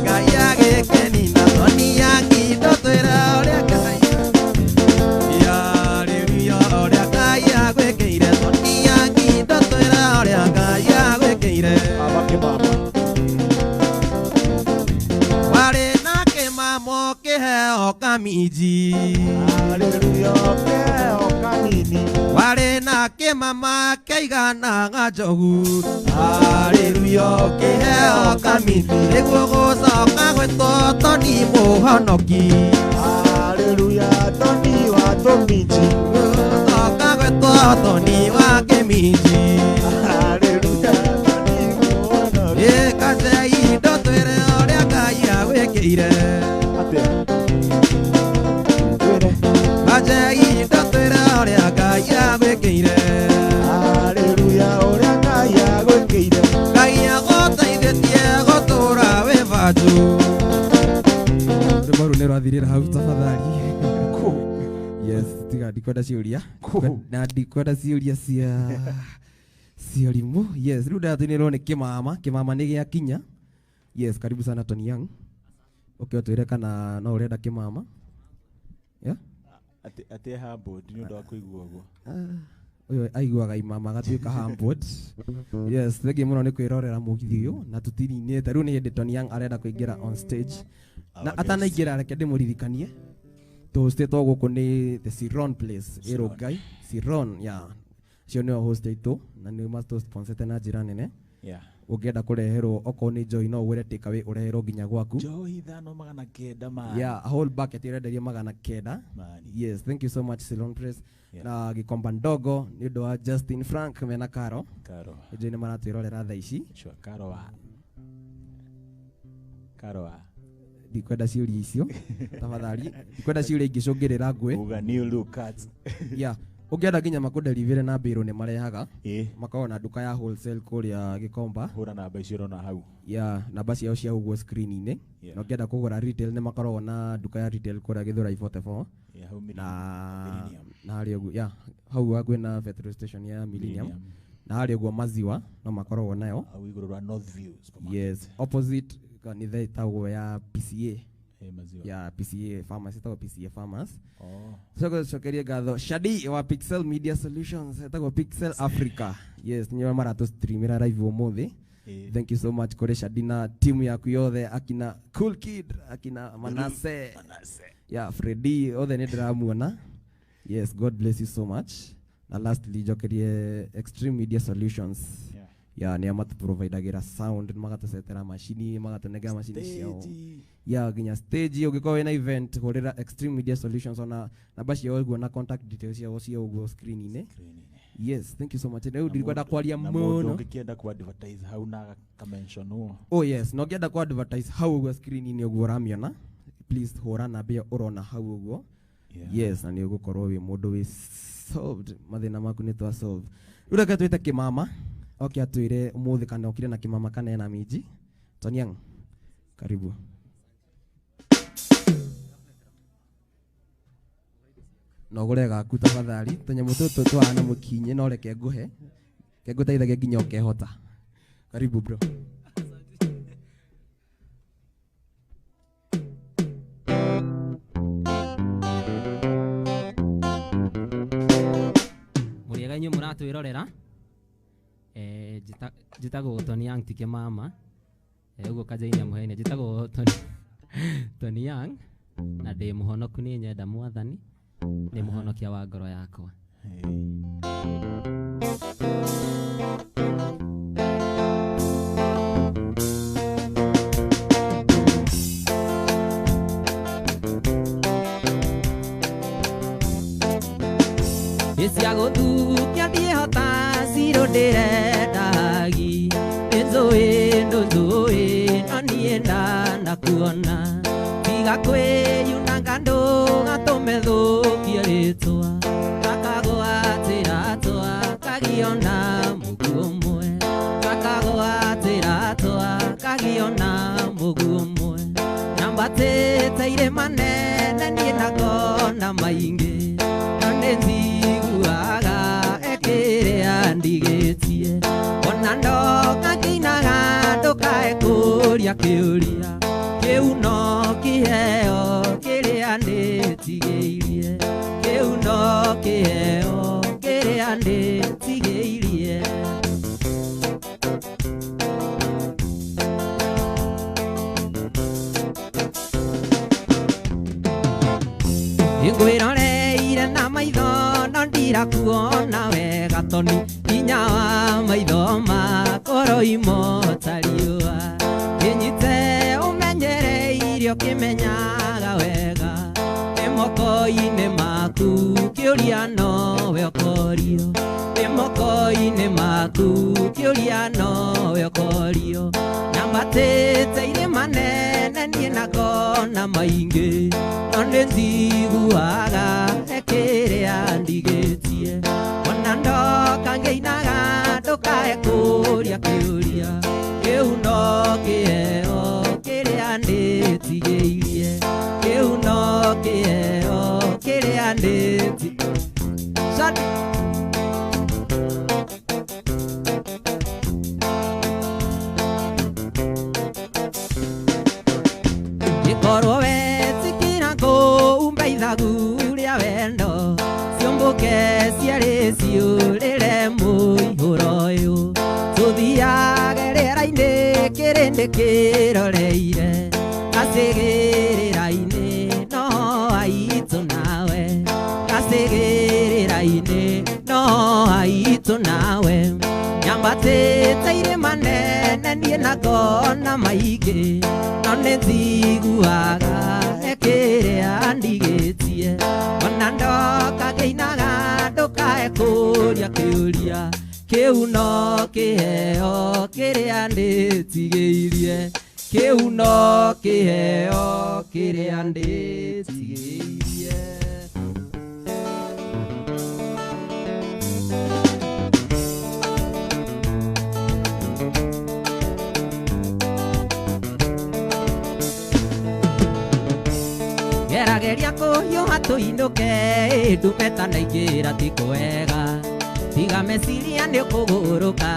Ngai agĩkĩnina Tony Young indo twĩre ũrĩa Ngai Hallelujah ũrĩa Ngai agwĩkĩire Tony Young indo twĩre ũrĩa Ngai agwĩkĩire Baba kĩmama. Warĩ na kĩmamo kĩheo kamiji Hallelujah kĩheo kanini. Warĩ na kĩmama kĩiganaga njogu Hallelujah kĩheo kamiji nĩguo gũcoka gwĩtwo Tony mũhonoki Hallelujah Tony wa Tũminji. Gũcoka gwĩtwo Tony wa kĩminji Hallelujah Tony mũhonoki. Ĩkace indo twĩre ũrĩa Ngai agwĩkĩire Atĩa? Twĩre. Kace indo twĩre ũrĩa Ngai agwĩkĩire Hallelujah ũrĩa Ngai agwĩkĩire. Ngai agũteithĩtie gũtũũra wĩ banju. Rwĩmbo rũu nĩ rwathirĩra hau tafadhali. Kũ. Yes, tiga ndikwenda ciũria. Kũ. Na ndikwenda ciũria cia ũrimũ. Yes, rĩu ndatũinĩrwo nĩ kĩmama, kĩmama nĩ gĩakinya. Yes, karibu sana Tony Young. Ũke ũtwĩre kana no ũrenda kĩmama. Yeah? Atĩ humbled nĩ ũndũ wa kũigua ũguo. Ũyũ aiguaga imama agatuĩka humbled. Yes, thengiũ mũno nĩ kwĩrorera mũgithi ũyũ na tũtirinĩte. Rĩu nĩ hĩndĩ Tony Young arenda kũingĩra on stage. Na Our guest. atanaingĩra reke ndĩmũririkanie tũhostĩtwo gũkũ nĩ the Siron Place ĩ Rongai. Siron, yeah. Acio nĩo host aitũ na nĩ matũsponsete na njĩra nene. Yeah. Ũngĩenda kũreherwo okorwo nĩ njohi no ũgũre take away ũreherwo nginya gwaku. Njohi ithano magana kenda mani. Yeah, a whole bucket ĩrenderio 900. Mani. Yes, thank you so much Siron Place. Yeah. Na Gikomba ndogo nĩ ũndũ wa Justin Frank mena Karo. Karo. Nĩnjũĩ nĩ maratwĩrorera thaa ici. Sure, Karo wa. Karo wa. Ndikwenda ciũria icio tafadhali, ndikwenda ciũria ingĩcũngĩrĩra ngũĩ. Uga new look at. Yeah, ũngĩenda nginya makũnderivĩre na mbĩrũ nĩ marehaga. Ĩ. Makoragwo na nduka ya wholesale kũrĩa Gikomba. Hũra namba icio ũrona hau. Yeah, namba ciao cia ũguo screen-inĩ. Yeah. Na ũngĩenda kũgũra retail nĩ makoragwo na nduka ya retail kũrĩa Gĩthũrai 44. Yeah, hau Na Millennium. na harĩa ũguo, yeah, hau hakuhĩ na petrol station ya Millennium. Millennium. Na harĩa ũguo maziwa no makoragwo nayo. Hau igũrũ rwa North View supermarket. Yes, opposite kanitha ĩtagwo ya PCA. Maziwa. Ya PCA Farmers, ĩtagwo PCA Farmers. Oh. Coka cokerie ngatho Shadi wa Pixel Media Solutions, ĩtagwo Pixel Africa. Yes, nĩo maratũ-streamĩra live ũmũthĩ. Thank you so much kũrĩ Shadi na timu yaku yothe, akina Cool Kid, akina Manase. Manase. Yeah, Freddy, othe nĩ ndĩramuona. Yes, God bless you so much. Na lastly njokerie Extreme Media Solutions. Yeah. Yeah, nĩa matũprovidagĩra sound, magatũcetera macini, magatũnengera macini ciao. Stage. Yeah, nginya stage ũngĩkorwo wĩna event hũrĩra Extreme Media Solutions ona namba ciao ũguo na contact details ciao cia ũguo screen-inĩ. Screen-inĩ. Yes, thank you so much. Rĩu ndirikwenda kwaria Na mũndũ mũno. ũngĩkĩenda ku advertise hau na akamention ũũ. Oh yes, na ũngĩenda ku advertise hau ũguo screen-inĩ ũguo ũramiona, please hũra namba ĩyo ũrona hau ũguo. Yeah. Yes, na nĩ ũgũkorwo wĩ mũndũ wĩ solved, mathĩna maku nĩ twa solve. Rĩu reke twĩte kĩmama, oke atwĩre ũmũthĩ kana okire na kĩmama kana ena minji. Tony Young, karibu. No ũgũre gaku tafadhali, tũnyamũ tũtũ tũhana mũkinyi no reke ngũhe. Reke ngũteithagie nginya ũkehota. Karibu bro. Mũrĩega inyuĩ mũratwĩrorera. Njĩtagwo Tony Young ti kĩmama. Ũguo Kanjaini amũheane. Njĩtagwo Tony Young na ndĩ mũhonoku nĩ nyenda mwathani, nĩ mũhonokia wa ngoro yakwa. Cia gũthukia ndiĩhota ciro ndĩrendagi, nĩnjũĩ ndũnjũĩ no niĩ ndanakuona, tiga kwĩyunanga ndũgatũme thũkie rĩtwa, gakagwatĩra twa kagio na mũguo ũmwe, gakagwatĩra twa kagio na mũguo ũmwe, nyambatĩte irĩma nene niĩ na ngona maingĩ, no nĩnjiguaga ĩkĩrĩa ndigĩtie, ona ndoka ngĩinaga ndũkae kũria kĩũria, Ngwĩroreire na maitho no ndirakuona wega Toni hinya wa maitho makwa imota riũa kĩnyite ũmenyereirio kĩmenyaga wega nĩ moko-inĩ maku kĩũria nowe ũkorio nĩ moko-inĩ maku kĩũria nowe ũkorio nyambatĩte irĩma nene niĩ na ngona maingĩ no nĩ njiguaga he kĩrĩa ndigĩtie ona ndoka ngĩinaga ndũkae kũria kĩũria kĩu no kĩheo kĩrĩa ndĩtigĩirie kĩu no kĩheo kĩrĩa ndĩti Shadi. Gĩkorwo wetĩkĩra kũũmba ithagu rĩa wendo ciũmbũke ciarĩ ciũrĩre mũihũro ũyũ tũthiage rĩera-inĩ kĩrĩndĩ kĩroreire gacĩgĩrĩra-inĩ no aitũ nawe gacĩgĩrĩra-inĩ no aitũ nawe nyambatĩte irĩma nene niĩ na ngona maingĩ no nĩ njiguaga he kĩrĩa ndigĩtie ona ndoka ngĩinaga ndũkae kũria kĩũria kĩu no kĩheo kĩrĩa ndĩtigĩirie kĩu no kĩheo kĩrĩa ndĩtigĩirie. Gerageria kũhiũha tũinũke ndume ta naingĩra ti kwega tiga meciria nĩ ũkũgũrũka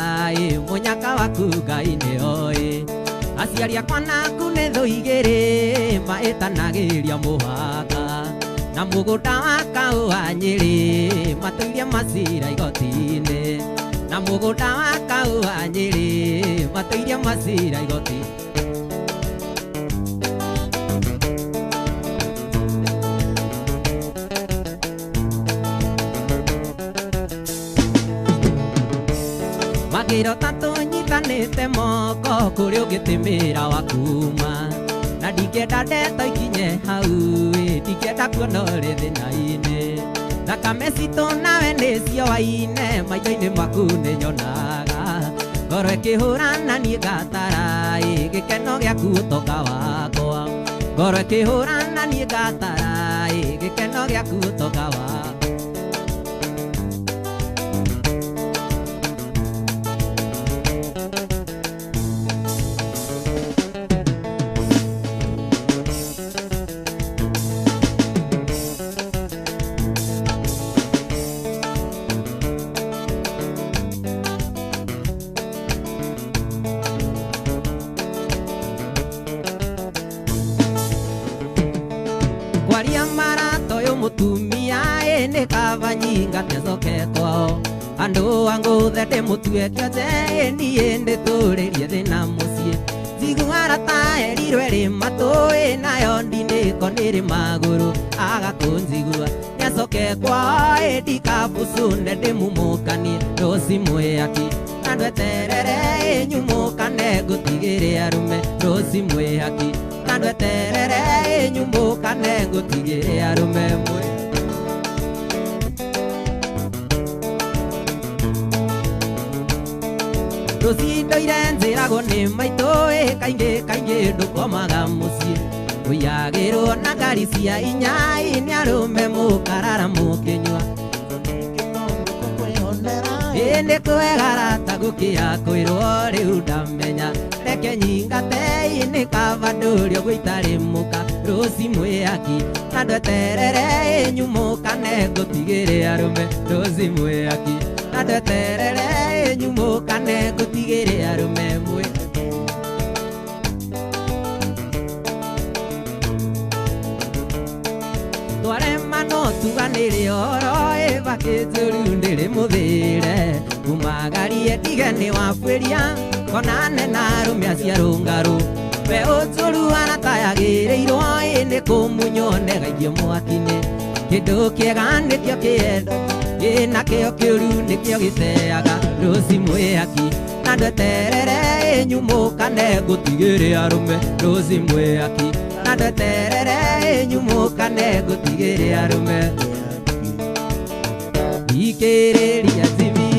mũnyaka waku Ngai nĩ oĩ aciari akwa naku nĩ thũ igĩrĩ maĩtanagĩria mũhaka na mũgũnda wa kaũa Nyĩrĩ matũirie macira igoti-inĩ na mũgũnda wa kaũa Nyĩrĩ matũirie macira igoti-inĩ. Magĩrota tũnyitanĩte moko kũrĩ ũngĩtĩmĩra wa kuma na ndingĩenda ndeto ikinye hau ndingĩenda kuona ũrĩ thĩna-inĩ thakame citũ nawe nĩcio waine maitho-inĩ maku nĩnyonaga ngoro ĩkĩhũra na niĩ ngatara gĩkeno gĩaku ũtonga wakwa ngoro ĩkĩhũra na niĩ ngatara gĩkeno gĩaku ũtonga wakwa. Kwaria maratoyo mũtumia nĩ kaba nyingate coke kwao andũ angũthe ndĩmũtue kĩonje niĩ ndĩtũrĩrie thĩna mũciĩ njiguara ta erirwe rĩ matũ nayo ndinĩko nĩrĩ magũrũ aga kũnjigua nĩacoke kwao ndikabucune ndĩmumũkanie rũci mwĩhaki na ndweterere nyumũkane ngũtigĩre arũme rũci mwĩhaki na ndweterere nyumũkane ngũtigĩre arũme mwe. Rũci ndoire njĩragwo nĩ maitũ kaingĩ kaingĩ ndũkomaga mũciĩ ũiyagĩrwo na ngari cia inyai nĩ arũme mũkarara mũkĩnyua nĩ kwegara ta gũkĩa kwĩrwo rĩu ndamenya reke nyingate nĩ kaba ndũrĩ ũguo itarĩ mũka rũci mwĩhaki na ndweterere nyumũkane ngũtigĩre arũme rũci mwĩhaki na ndweterere nyumũkane ngũtigĩre arũme mwe. Twarema no tuganĩre ũhoro ĩbakĩtũru ndĩrĩ mũthĩre umagarie ndige nĩ wabuĩria konane na arũme aciarũngarũ we ũtũru aratayagĩrĩirwo nĩ kũmunywo negaikio mwaki-inĩ Kĩndũ kĩega nĩkĩo kĩenda ĩ nakĩo kĩũru nĩkĩo gĩteaga rũci mwĩhaki na ndweterere ĩnyumũkane ngũtigĩre arũme rũci mwĩhaki na ndweterere ĩnyumũkane ngũtigĩre arũme ikĩrĩria Jimmy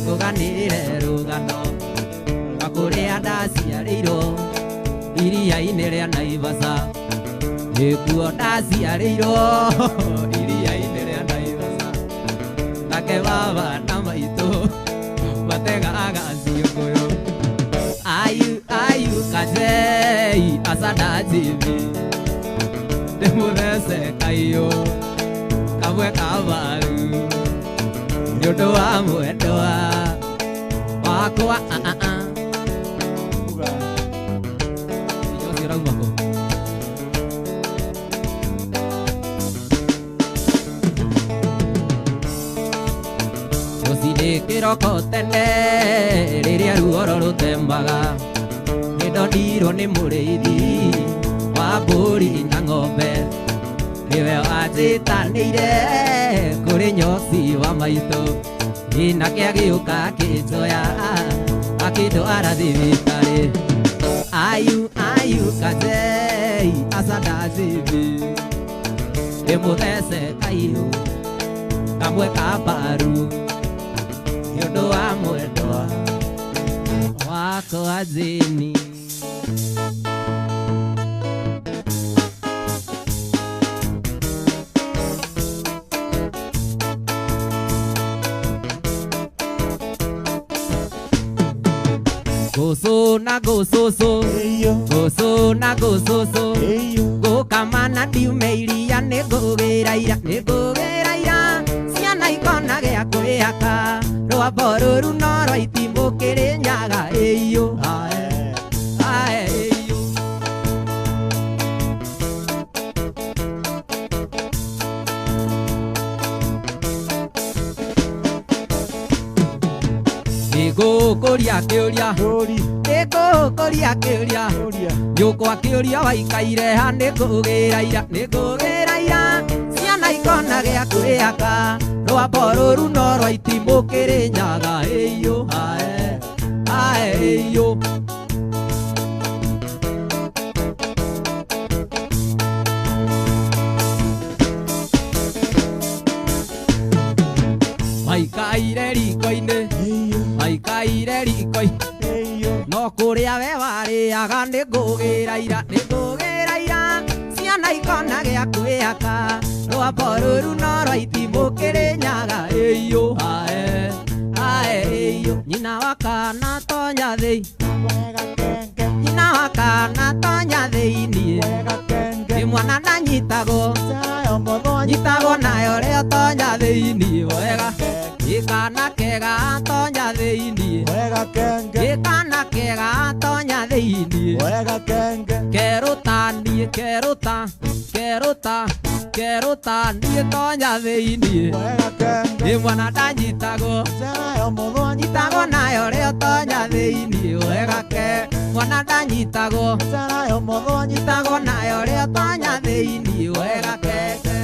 ngũganĩre rũgano rwa kũrĩa ndaciarĩirwo iria-inĩ rĩa Naivasha nĩkuo ndaciarĩirwo iria-inĩ rĩa Naivasha nake baba na maitũ mategaga ciũngũyũ ayu ayu kacei asada Jimmy ndĩmũthece kaiyũ kamwe ka waru nĩ ũndũ wa mwendwa wakwa Ũcio ũrauma kũ? Rũcinĩ kĩroko tene rĩrĩa ruoro rũtemaga nĩndonirwo nĩ mũrĩithi wa mbũri na ng'ombe nĩwe wanjĩtanĩire kũrĩ nyoci wa maitũ nake agĩũka akĩnjoya akĩndwara thibitarĩ ayu ayu kacei asada Jimmy ndĩmũthece kaiyũ kamwe ka mbaru nĩ ũndũ wa mwendwa wakwa Jimmy. Goso na gososo goso na gososo gũkama na ndiume iria nĩngũgĩra ira nĩngũgĩra ira ciana ikona gĩa kwĩhaka rwambo rũru no rwa itimũ Kĩrĩnyaga ĩiyũ ae ae ĩiyũ. Nĩngũkũria kĩũria nĩngũkũria kĩũria nyũkwa kĩũria waikaire ha nĩngũgĩra ira nĩngũgĩra ira ciana ikona gĩa kwĩhaka rwambo rũru no rwa itimũ Kĩrĩnyaga ĩiyũ ae ae ĩiyũ. Waikaire riko-inĩ waikaire riko-inĩ no kũrĩa we warĩaga nĩngũgĩra ira nĩngũgĩra ira ciana ikona gĩa kwĩhaka rwambo rũru no rwa itimũ Kĩrĩnyaga ĩiyũ ae ae ĩiyũ. Nyina wa kana tonya thĩi nyina wa kana tonya thĩiniĩ nĩ mwana ndanyitagwo nyitagwo nayo rĩo tonya thĩiniĩ wega gĩkana kega tonya thĩiniĩ gĩkana kega tonya thĩiniĩ kerũta niĩ kerũta kerũta kerũta niĩ tonya thĩiniĩ nĩ mwana ndanyitagwo nyitagwo nayo rĩo tonya thĩiniĩ wega ke mwana ndanyitagwo nyitagwo nayo rĩo tonya thĩiniĩ wega keke.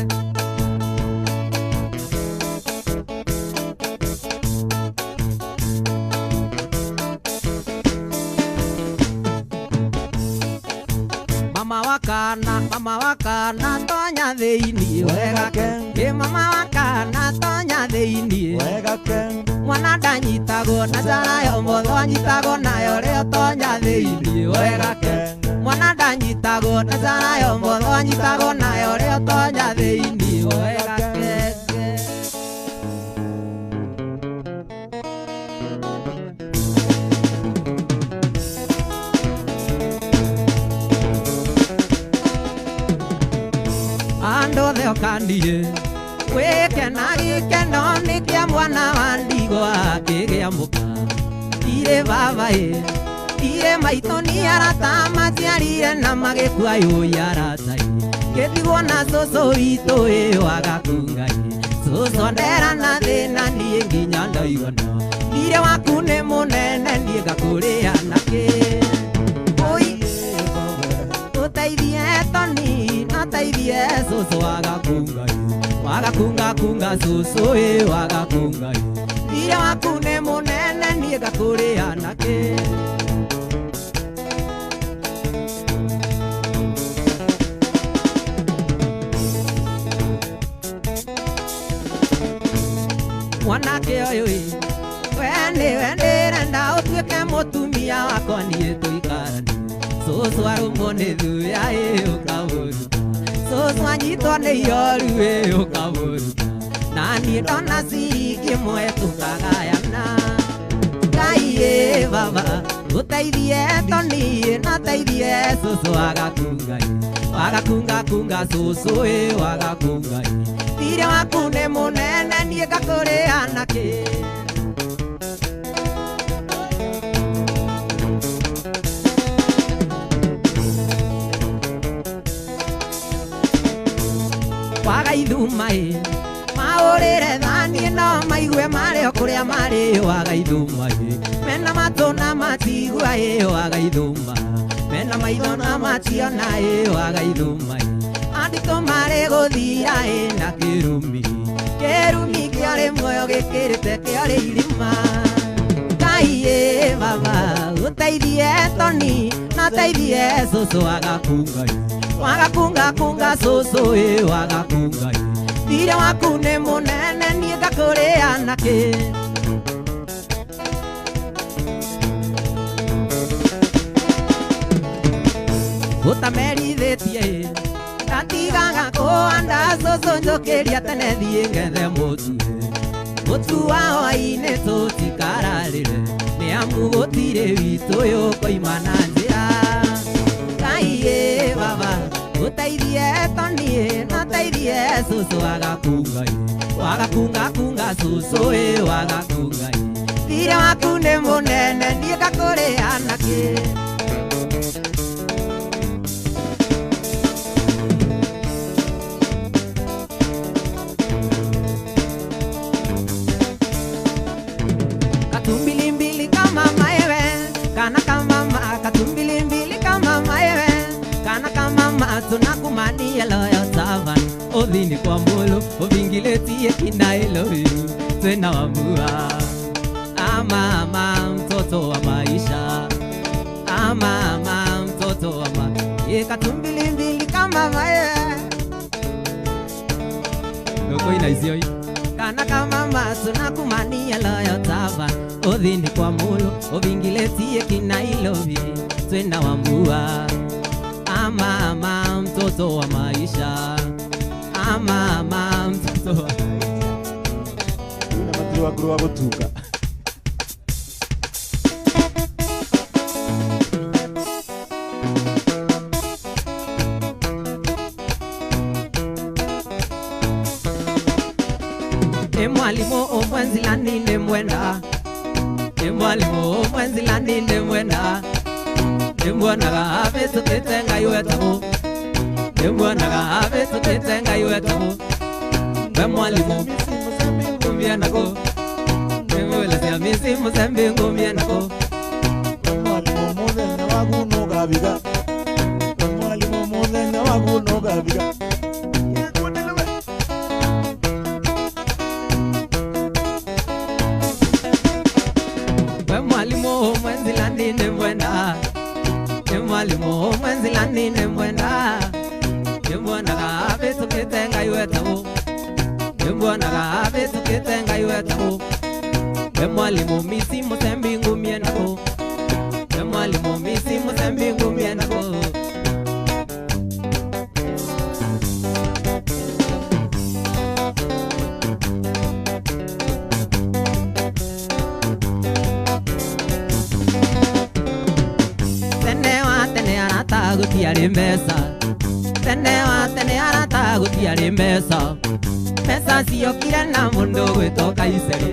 Mama wa kana tonya thĩiniĩ wega ke mama wa kana tonya thĩiniĩ mwana ndanyitagwo na njara ya ũmotho anyitagwo nayo rĩo tonya thĩiniĩ wega ke mwana ndanyitagwo na njara ya ũmotho anyitagwo nayo rĩo tonya thĩiniĩ wega ke. Andũ othe ũkaniĩ wĩkena gĩkeno nĩ kĩa mwana wa ndigwa kĩgĩa mũka irĩ baba ĩ irĩ maitũ nĩ arata maciarire na magĩkua yũi arata ĩ gĩtigwo na cũcũ witũ ĩ wagakungai cũcũ ndera na thĩna niĩ nginya ndaigana irĩ waku nĩ mũnene niĩ ngakũrĩa nakĩ oi ũteithie toni ateithie cũcũ wagakungai Waga kunga kunga cũcũ ĩ waga kunga ĩ thirĩ waku nĩ mũnene niĩ ngakũrĩa nakĩ. Mwanake ũyũ ĩ we nĩwe ndĩrenda ũtuĩke mũtumia wakwa niĩ tũikaranie. Cũcũ arũmwo nĩ thuya ĩ ũkamũruta, cũcũ anyitwo nĩ ioru ĩ ũkamũruta, na niĩ ndona ciringi ĩmwe tũkagayana. Ngai ĩ baba ũteithie toniĩ na ũteithie cũcũ waga kunga ĩ, waga kunga kunga cũcũ ĩ waga kunga ĩ thirĩ waku nĩ mũnene niĩ ngakũrĩa nakĩ. Waga ithuma ĩ maũrĩre thani no maigue marĩ o kũrĩa marĩ waga ithuma ĩ mena matũ na matigua ĩ waga ithuma mena maitho na mationa ĩ waga ithuma ĩ andĩko marĩ gũthira ĩ na kĩrumi kĩrumi kĩarĩ muoyo gĩkĩrĩte kĩarĩ irima. Ngai ĩ baba ũteithie toni na ũteithie cũcũ waga kunga ĩ waga kunga kunga cũcũ ĩ waga kunga ĩ thirĩ waku nĩ mũnene niĩ ngakũrĩa nakĩ. Ũtamerithĩtie ĩ ndatigaga kũhanda cũcũ njũkĩria tene thiĩ ngethe mũtu ĩ mũtu wa hwaĩ-inĩ tũtikararĩre nĩ amu gũtirĩ witũ ũyũ ũkoima na njĩra. Ngai ĩ baba ũteithie toniĩ na ũteithie cũcũ waga kunga ĩ waga kunga kunga cũcũ ĩ waga kunga ĩ thirĩ waku nĩ mũnene niĩ ngakũrĩa nakĩ. Katumbilimbili kama maewe kana kama ma katumbilimbili kama maewe kana kama ma tunakumania loyo tavan othini kwa mulu uvingiletie kinailo twena wamua ama ama mtoto wa maisha ama ama mtoto wa ma ye katumbilimbili kama maewe noko inaizio kana kama ma tunakumania loyo tavan othini kwa mulu uvingiletie kinailovi twena wambua ama ama mtoto wa maisha ama ama mtoto wa Ina matiri wa nguru wa gũtuka. Nĩ mwalimũ ũmwe nzilani nĩ mwenda nĩ mwalimũ ũmwe nzilani nĩ mwenda nĩmuonaga ahĩtũkĩte Ngai wetagwo nĩmuonaga ahĩtũkĩte Ngai wetagwo we mwalimũ ngumie nako nĩmwĩlecia misi mũcembe ngumie nako. Mwalimu mũthenya waku nũgabiga mwalimu mũthenya waku nũgabiga. We mwalimũ ũmwe nzilani nĩ mwenda nĩ mwalimũ ũmwe nzilani nĩ mwenda nĩmuonaga ahĩtũkĩte Ngai wetagwo nĩmuonaga ahĩtũkĩte Ngai wetagwo we mwalimũ misi mũcembi ngumie nako we mwalimũ misi mũcembi ngumie nako. Tene wa tene arata gũtiarĩ mbeca tene wa tene arata gũtiarĩ mbeca mbeca ciokire na mũndũ gwĩtwo Kaiseri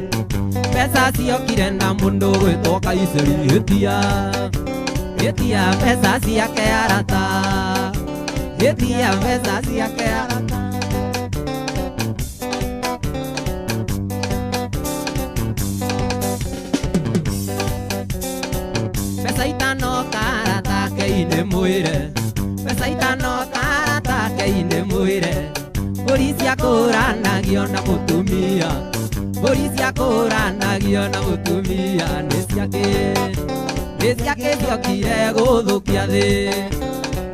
mbeca ciokire na mũndũ gwĩtwo Kaiseri ĩtia ĩtia mbeca ciake arata ĩtia mbeca ciake arata. Mbeca itano karata kei-inĩ mwĩre mbeca itano karata kei-inĩ mwĩre mbũri cia kũrana ciakũranagio na mũtumia mbũri ciakũranagio na mũtumia nĩ ciake ciokire gũthũkia thĩ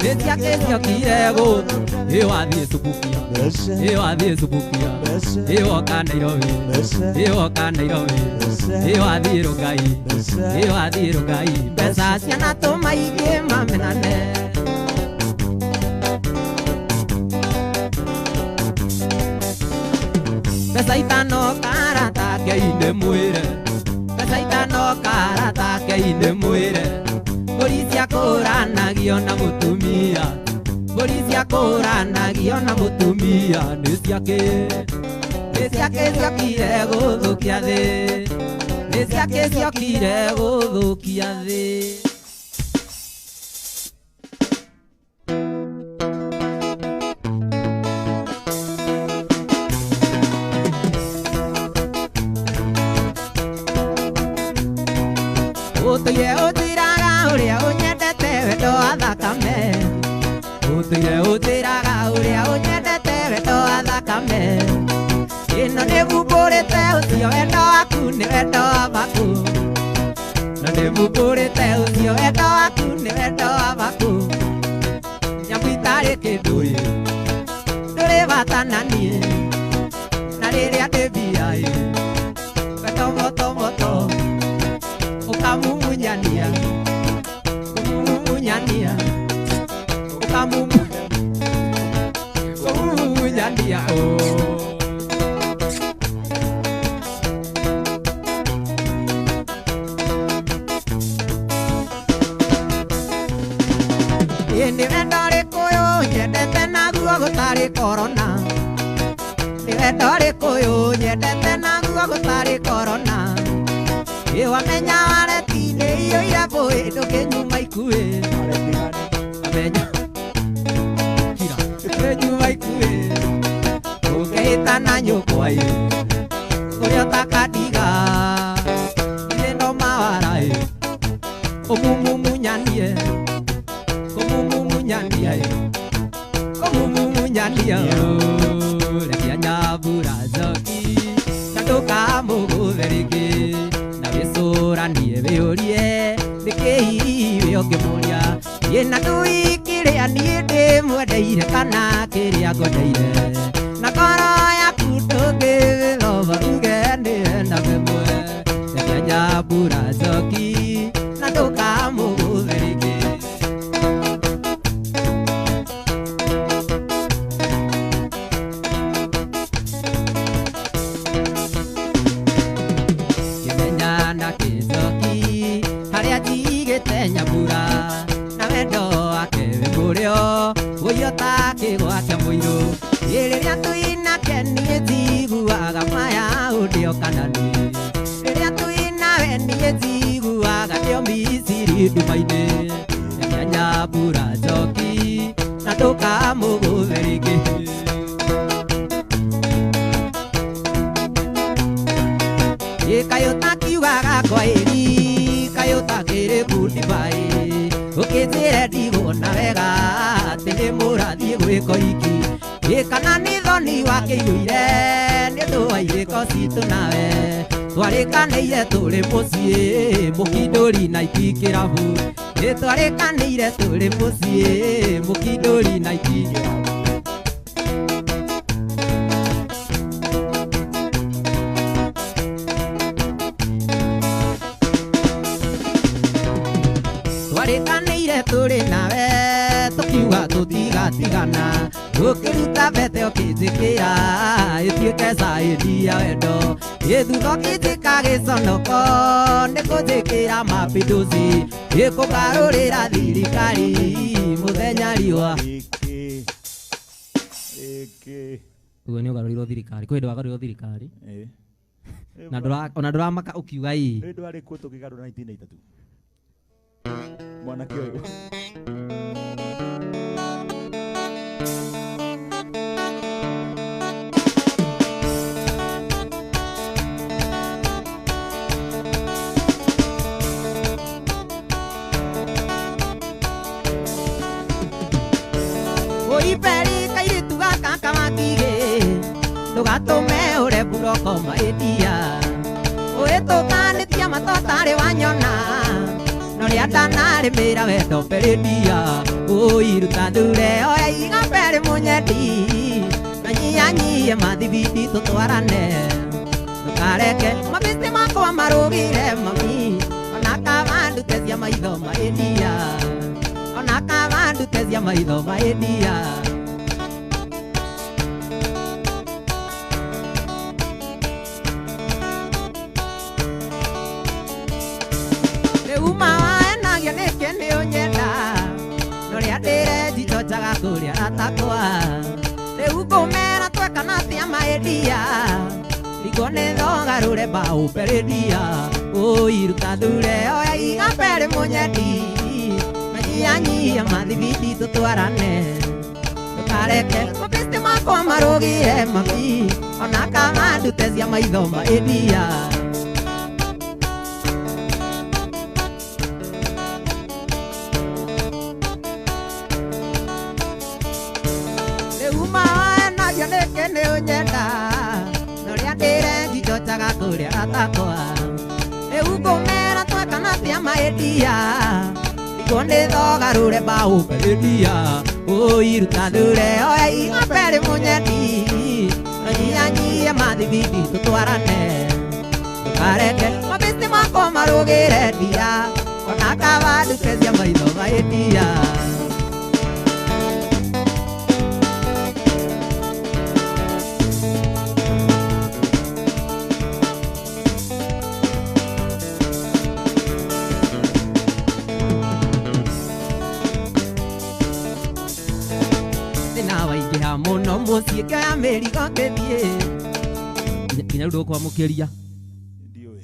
nĩ ciake ciokire gũthũkia ĩ wathiĩ Subukia ĩ wathiĩ Subukia ĩ woka Nairobi ĩ woka Nairobi ĩ wathiĩ Rongai ĩ wathiĩ Rongai mbeca cianatũma aingĩ mamenane. Mbeca itano karata keinĩ mwĩre mbeca itano karata keinĩ mwĩre mbũri ciakũranagio na mũtumia mbũri ciakũranagio na mũtumia nĩ ciake ciokire gũthũkia thĩ nĩ ciake ciokire gũthũkia thĩ. Ũtũire ũnjĩraga ũrĩa ũnyendete wendo wa thakame ũtũire ũnjĩraga ũrĩa ũnyendete wendo wa thakame ĩno nĩhumbũrĩte ũcio wendo waku nĩ wendo wa baku no nĩhumbũrĩte ũcio wendo waku nĩ wendo wa baku nyamũ itarĩ kĩndũ ĩ ndũrĩ bata na niĩ na rĩrĩa ndĩ mbia ĩ wendo moto moto ukamumunyania kumumunyania ukamumunyania oh. Nĩ wendo ũrĩkũ ũyũ nyendete naguo gũtarĩ korona nĩ wendo ũrĩkũ ũyũ nyendete naguo gũtarĩ korona ĩ wamenya wareti-inĩ iyũire mbũĩ ndũkĩnyuma ikuĩ wamenya kira ndũkĩnyuma ikuĩ ũkĩhĩtana nyũkwa ĩ ũrĩa ũtakandiga githĩ no mawara ĩ ũmumumunyanie kũmumumunyania ĩ kũmumumunyania rekia nyambura njoki na ndũkamũgũthe rĩngĩ na wĩcũranie wĩyũrie nĩkĩ hihi wĩ ũngĩmũria ĩ na ndũĩ kĩrĩa niĩ ndĩmwendeire kana kĩrĩa ngwendeire na ngoro yaku ndũngĩthoma uge nĩwe na ĩmwe rekia nyambura njoki na ndũkamũgũthe rĩngĩ. Kĩmenya na kĩnjoki harĩa njigĩte nyambura na wendo wake wĩ mũrĩo ũiyũ ta kĩgwa kĩa mũirũ ĩ rĩrĩa twĩ nake niĩ njiguaga maya ũndĩo kana niĩ rĩrĩa twĩ nawe niĩ njiguaga ndĩo Misiri nduma-inĩ rekia nyambura njoki na ndũkamũgũthe rĩngĩ. Ĩ kaĩ ũtakiugaga kwaĩri kaĩ ũtakĩrĩ goodbye ũkĩnjĩre ndiguona wega atĩ nĩ mũrathiĩ gwĩka ũhiki ĩ kana nĩ thoni wakĩiguire nĩ ũndũ wa irĩko citũ nawe twarĩkanĩire tũrĩ mũciĩ mũkindũri na iki kĩrabu ĩ twarĩkanĩire tũrĩ mũciĩ mũkindũri na iki kĩrabu. Twarĩkanĩire tũrĩ nawe tũkiuga tũtigatigana ũkĩruta mbete ũkĩnjĩkĩra ĩtuĩke caĩni ya wendo ĩ thutha ũkĩnjĩka gĩconoko nĩ kũnjĩkĩra mapinduzi ĩ kũgarũrĩra thirikari mũthenya riũa ũguo nĩ ũgarũrĩirwo thirikari kwĩ hĩndĩ wagarũrĩirwo thirikari na ona ndũramaka ũkiuga ĩ nĩ ndwarĩ kuo tũkĩgarũra 1992 mwanake ũyũ Iperi kairitu gaka kamakige Ndũgatũme ũre buroko maĩtia Ũĩtũkanĩtia matotarĩ wanyona Norĩa ndanarĩmĩra wendo mbere-dia Ũiruta thure oya iga mbere mũnyendi Na nyihanyihie mathibiti tũtwarane Ndũkareke mabĩstĩ makwa marũgire mami Ona kaba ndute cia maitho maĩtia Ona kaba ndute cia maitho maĩtia Rĩu mawaenagio nĩkĩ nĩ ũnyenda Norĩa ndĩrenjicocaga kũrĩa atakwa Rĩu ngũmera twekana atĩa maĩndia Rigwo nĩ thogarũre mbaũ mbere-dia Ũiruta thure oya iga mbere mũnyendi Na nyihanyihie mathibiti tũtwarane Ndũkareke mabĩstĩ makwa marũgire mami Ona kaba ndute cia maitho maĩndia Rĩu mawaenagio nĩkĩ nĩ ũnyenda Norĩa ndĩrenjicocaga kũrĩa atakwa Rĩu ngũmera twekana atĩa maĩndia Rigwo nĩ thogarũre mbaũ mbere-dia Ũiruta thure oya iga mbere mũnyendi Na nyihanyihie mathibiti tũtwarane Ndũkareke mabĩstĩ makwa marũgĩre ndia Ona kaba ndute cia maitho maĩndia Thĩna waingĩha mũno mũciĩ ngĩoya mĩrigo ngĩthiĩ Nginya rĩu ndũkwamũkĩria Ndiũĩ.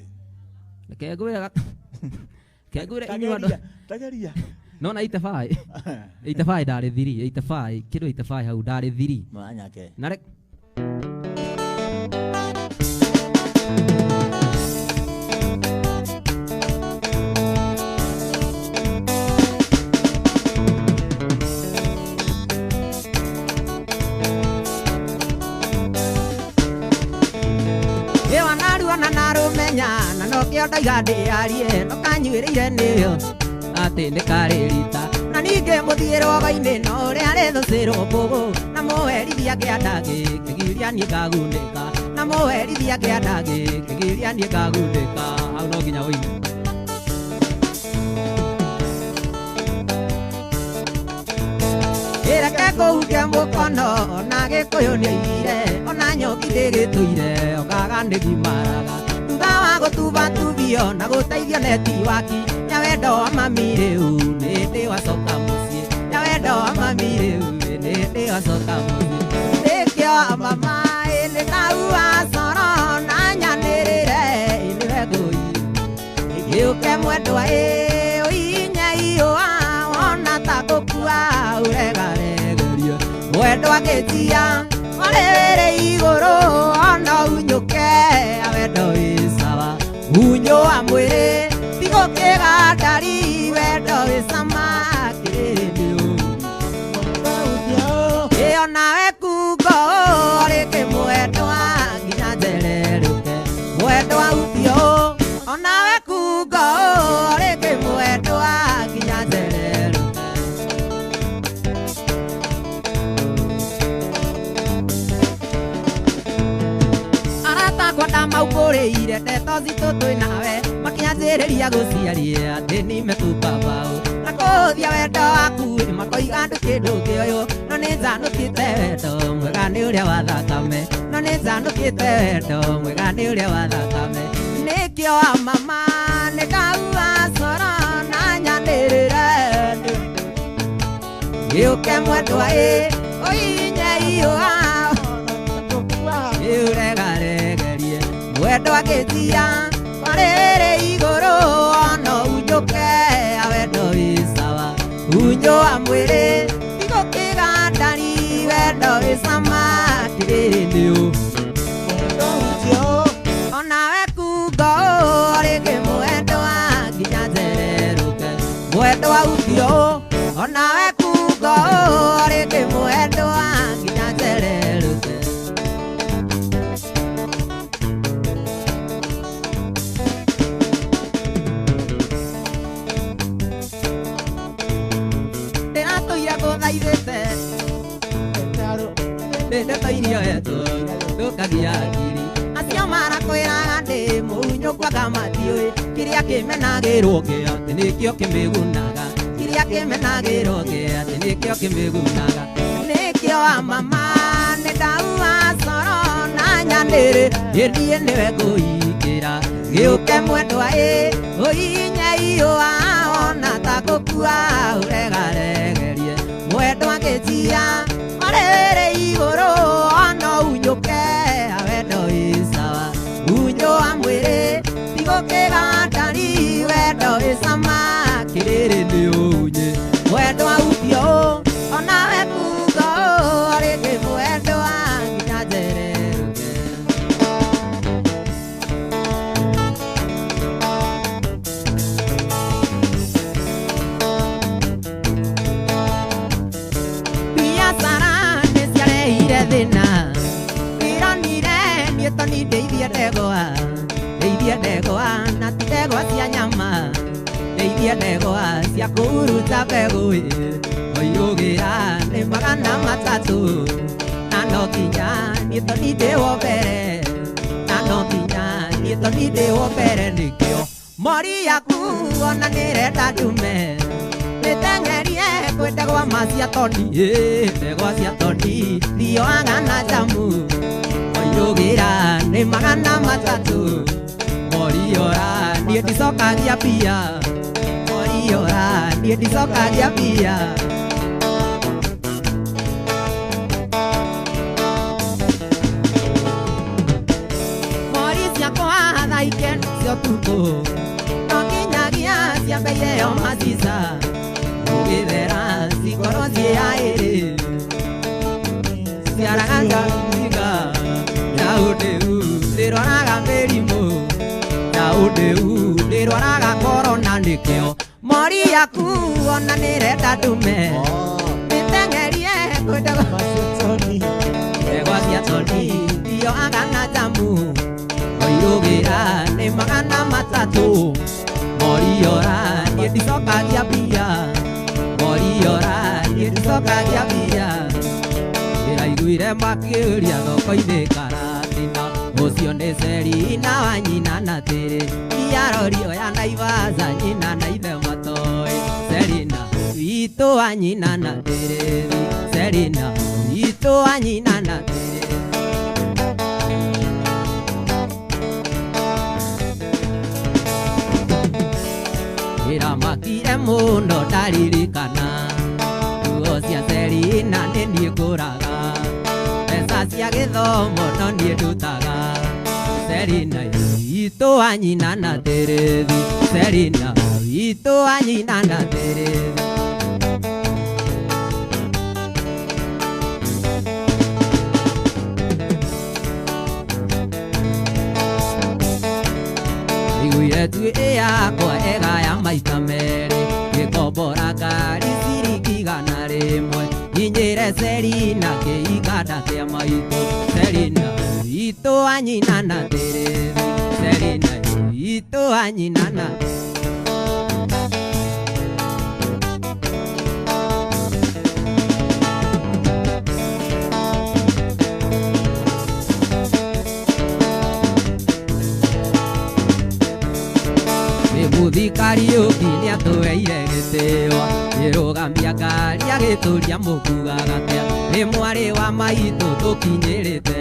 Reke ngwĩre reke ngwĩre inyuĩ andũ Tageria, tageria. Nona 85 85 ndarĩ 3 85 kĩndũ 85 hau ndarĩ 3 Mwanyake. na reke Ĩwa naruona narũmenya na nokĩo ndaiga ndĩarie no kanyuĩrĩire nĩyo atĩ nĩ karĩ rita na ningĩ mũthiĩ rũaga-inĩ no ũrĩa rĩthũcĩrwo mbũgũ na mũwerithia kĩanda gĩkĩgiria niĩ ngagunĩka na mũwerithia kĩanda gĩkĩgiria niĩ ngagunĩka hau no nginya ũine Ĩreke ngũhuke mũkono ona Gĩkũyũ nĩoigire ona nyoki ndĩgĩtũire ongaga nĩgimaraga thutha wa gũtubatubio na gũteithio netiwaki Nyawendo wa mami rĩu nĩ wacoka mũciĩ Nyawendo wa mami rĩu nĩ wacoka mũciĩ Nĩkĩo mama nĩ ndaua coro na nyanĩrĩre nĩwe ngũi Gĩũke mwendwa ĩ ũinye iũa wona ta gũkua ũregaregerie Mwendwa ngĩtia ũrĩrĩ igũrũ ona unyũke wendo wĩ sawa Unyũ wa mwĩrĩ tigũkĩgandari wendo wĩ cama kĩrĩndĩ Ĩyo nawe kungo rĩngĩ mwendwa nginya njererũke Mwendwa utio onawe kungo rĩngĩ mwendwa nginya njererũke Arata akwa ndamaukũrĩire ndeto citũ twĩ nawe makĩanjĩrĩria gũciaria atĩ nimetuba mbaũ na kũhũthia wendo waku makoiga ndũ kĩndũ kĩoyũ no nĩ njanũkĩte wendo mwega nĩ ũrĩa wa thakame no nĩ njanũkĩte wendo mwega nĩ ũrĩa wa thakame Nĩkĩo a mama nĩ ndaua coro na nyanĩrĩre Gĩũke mwendwa ĩ ũinye iũa Ũregaregerie mwendwa ngĩtia warĩrĩ igũrũ ona unyũke wendo wĩ sawa Unyũ wa mwĩrĩ tigũkĩgandari wendo wĩ cama kĩrĩndĩ Onawe kungo rĩngĩ mwendwa nginya njererũke Mwendwa utio onawe kungo rĩngĩ mwendwa nginya njererũke. Ndeto iria etwo Thũkagia akiri Acio marakwĩraga ndĩ mũhunyũku anga matiũĩ Kĩrĩa kĩmenagĩrwo kĩ atĩ nĩkĩo kĩmĩgunaga Kĩrĩa kĩmenagĩrwo kĩ atĩ nĩkĩo kĩmĩgunaga Nĩkĩo a mama nĩ ndaua coro na nyanĩrĩ Ĩthiĩ nĩwe ngũikĩra Gĩũke mwendwa ĩ ũinye iũa ona ta gũkua ũregaregerie Mwendwa ngĩtia orĩrĩ igũrũ ona unyũke wendo ĩ sawa Unyo wa mwĩrĩ tigũkĩgandari wendo ĩ cama kĩrĩrĩ nĩ ũunye Mwendwa utio onawe kugo rĩngĩ mwendwa nginya njererũke Biacara nĩ ciarehire thĩna Ndironire niĩ toni ndeithie ndegwa na ti ndegwa cia nyama Ndeithie ndegwa cia kũhuruta mbegũ Oirũgĩra nĩ 300 na no nginya niĩ toni ndĩwo mbere na no nginya niĩ toni ndĩwo mbere nĩkĩo Mori yaku ona nĩrenda ndume Nĩteng'erie kwĩ ndegwa ma cia toni ndegwa cia toni thioaga na njamu Oirũgĩra nĩ 300 Moriora niĩ ndicokagia mbia Moriora niĩ ndicokagia mbia Mori ciakwa thaa ikenda cia ũtukũ no nginyagia ciambeire o macica Ũgĩthera cikorwo ciĩ aĩrĩ Ciaraga ngaruiga Ndaũndĩu ndĩrwaraga mĩrimũ Ndaũndĩu ndĩrwaraga korona nĩkĩo Mori yaku ona nĩrenda ndume Nĩteng'erie kwĩ ndegwa cia toni thioaga na njamu Oirũgĩra nĩ 300 Moriora niĩ ndicokagia mbia Moriora niĩ ndicokagia mbia Ndĩraiguire makĩũria thoko-inĩ Karatina Ũcio nĩ Selina wa nyina na tĩrĩ Iarori oya Naivasha nyina na ithe matoĩ Selina witũ wa nyina na tĩrĩ Selina witũ wa nyina na tĩrĩ Ndĩramakire mũno ndaririkana Nguo cia Selina nĩ niĩ ngũraga Mbeca cia gĩthomo no niĩ ndutaga Selina witũ wa nyina na tĩrĩthi Selina witũ wa nyina na tĩrĩthi Iguire tuĩ yakwa ĩgaya maita merĩ Ngĩkombora ngari ciringi 100 Nyinyĩre Selina kĩiganda kĩa maitũ Selina witũ wa nyina na tĩrĩthi Selina witũ wa nyina na Mũthikariũki nĩatũheire gĩtĩo Nĩrũgamia ngari agĩtũria mũkuaga atĩa Nĩ mwarĩ wa maitũ tũkinyĩrĩte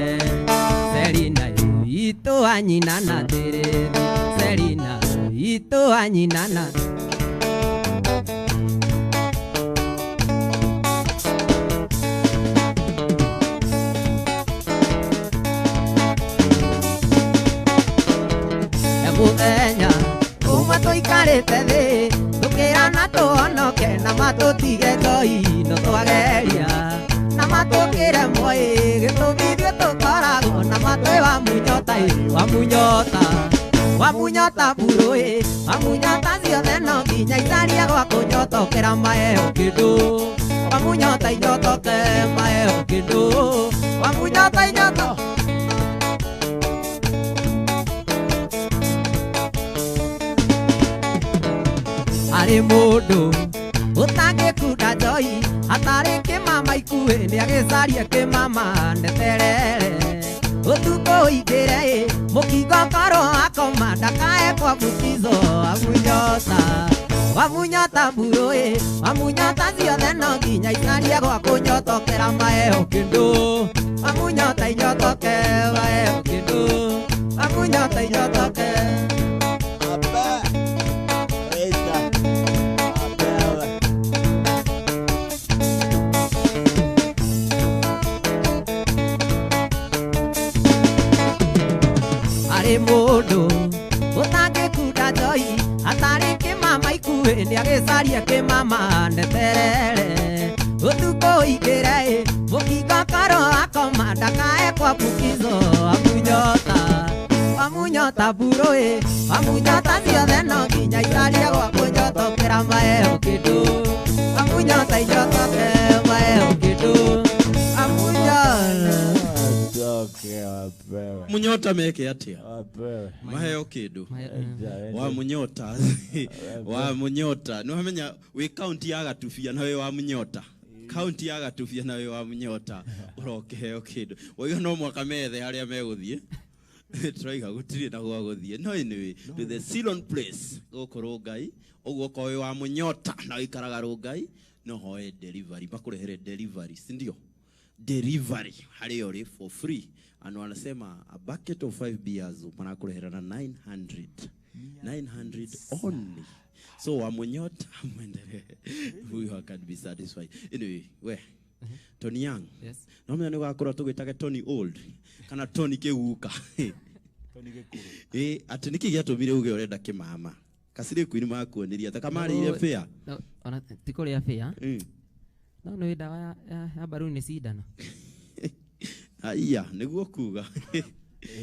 Selina witũ wa nyina na tĩrĩthi Selina witũ wa nyina na Mũthenya ũmwe tũikarĩte thĩ tũkĩrana tũhonoke na matũtige njoi no twageria na matũkĩremwo ĩ gĩtũmi ithuĩ tũkoragwo na matwĩ wa munyota ĩ wa munyota wa munyota burũ ĩ wa munyota ciothe no nginya icarie gwa kũnyotokera maheo kĩndũ wa munyota inyotoke maheo kĩndũ wa munyota inyoto Arĩ mũndũ ũtangĩkunda njoi Atarĩ kĩmama ikuhĩ nĩagĩcarie kĩmama ndeterere. Ũtukũ ũingĩre ĩ mũkingo korwo akoma ndakae kuambukizwo amunyota. Wamunyota mburu ĩ wamunyota ciothe no nginya icarie gwa kũnyotokera maheo kĩndũ. Wamunyota inyotoke maheo kĩndũ. Wamunyota inyotoke. Arĩ mũndũ ũtangĩkunda njohi atarĩ kĩmama ikuhĩ nĩagĩcarie kĩmama ndeterere. Ũtukũ ũingĩre ĩ mũkingo korwo akoma ndakae kuambukizwo amunyota. Wamunyota mburu ĩ wamunyota ciothe no nginya icarie gwa kũnyotokera maheo kĩndũ. Wamunyota inyotoke maheo kĩndũ. Amunyota Munyota meke atia maheo kindu wa munyota wa munyota no hamenya we county ya Gatubia na we wa munyota county ya Gatubia na we wa munyota urokeheo kindu waiga no mwaka methe haria meguthie turaiga gutire na gwa guthie no anyway to the Ceylon place guku Rongai uguo ko we wa munyota na wikaraga Rongai no hoe delivery bakurehere delivery si ndio delivery harĩ ori for free and wanasema a bucket of 5 beers manakurehera na 900 900 only so wa munyota mwendelee we can be satisfied anyway we Tony Young yes no menya nĩ gwakorwo tũgĩtage Tony Old kana Tony Kĩguka Tony Gĩkũrũ atĩ nĩkĩ gĩatũmire uge ũrenda kĩmama kacirĩ kwini makuonirie ta kamarĩire fair ona ti kũrĩa fair no nĩ ndawa ya baruni nĩ cindano haiya nĩguo kuga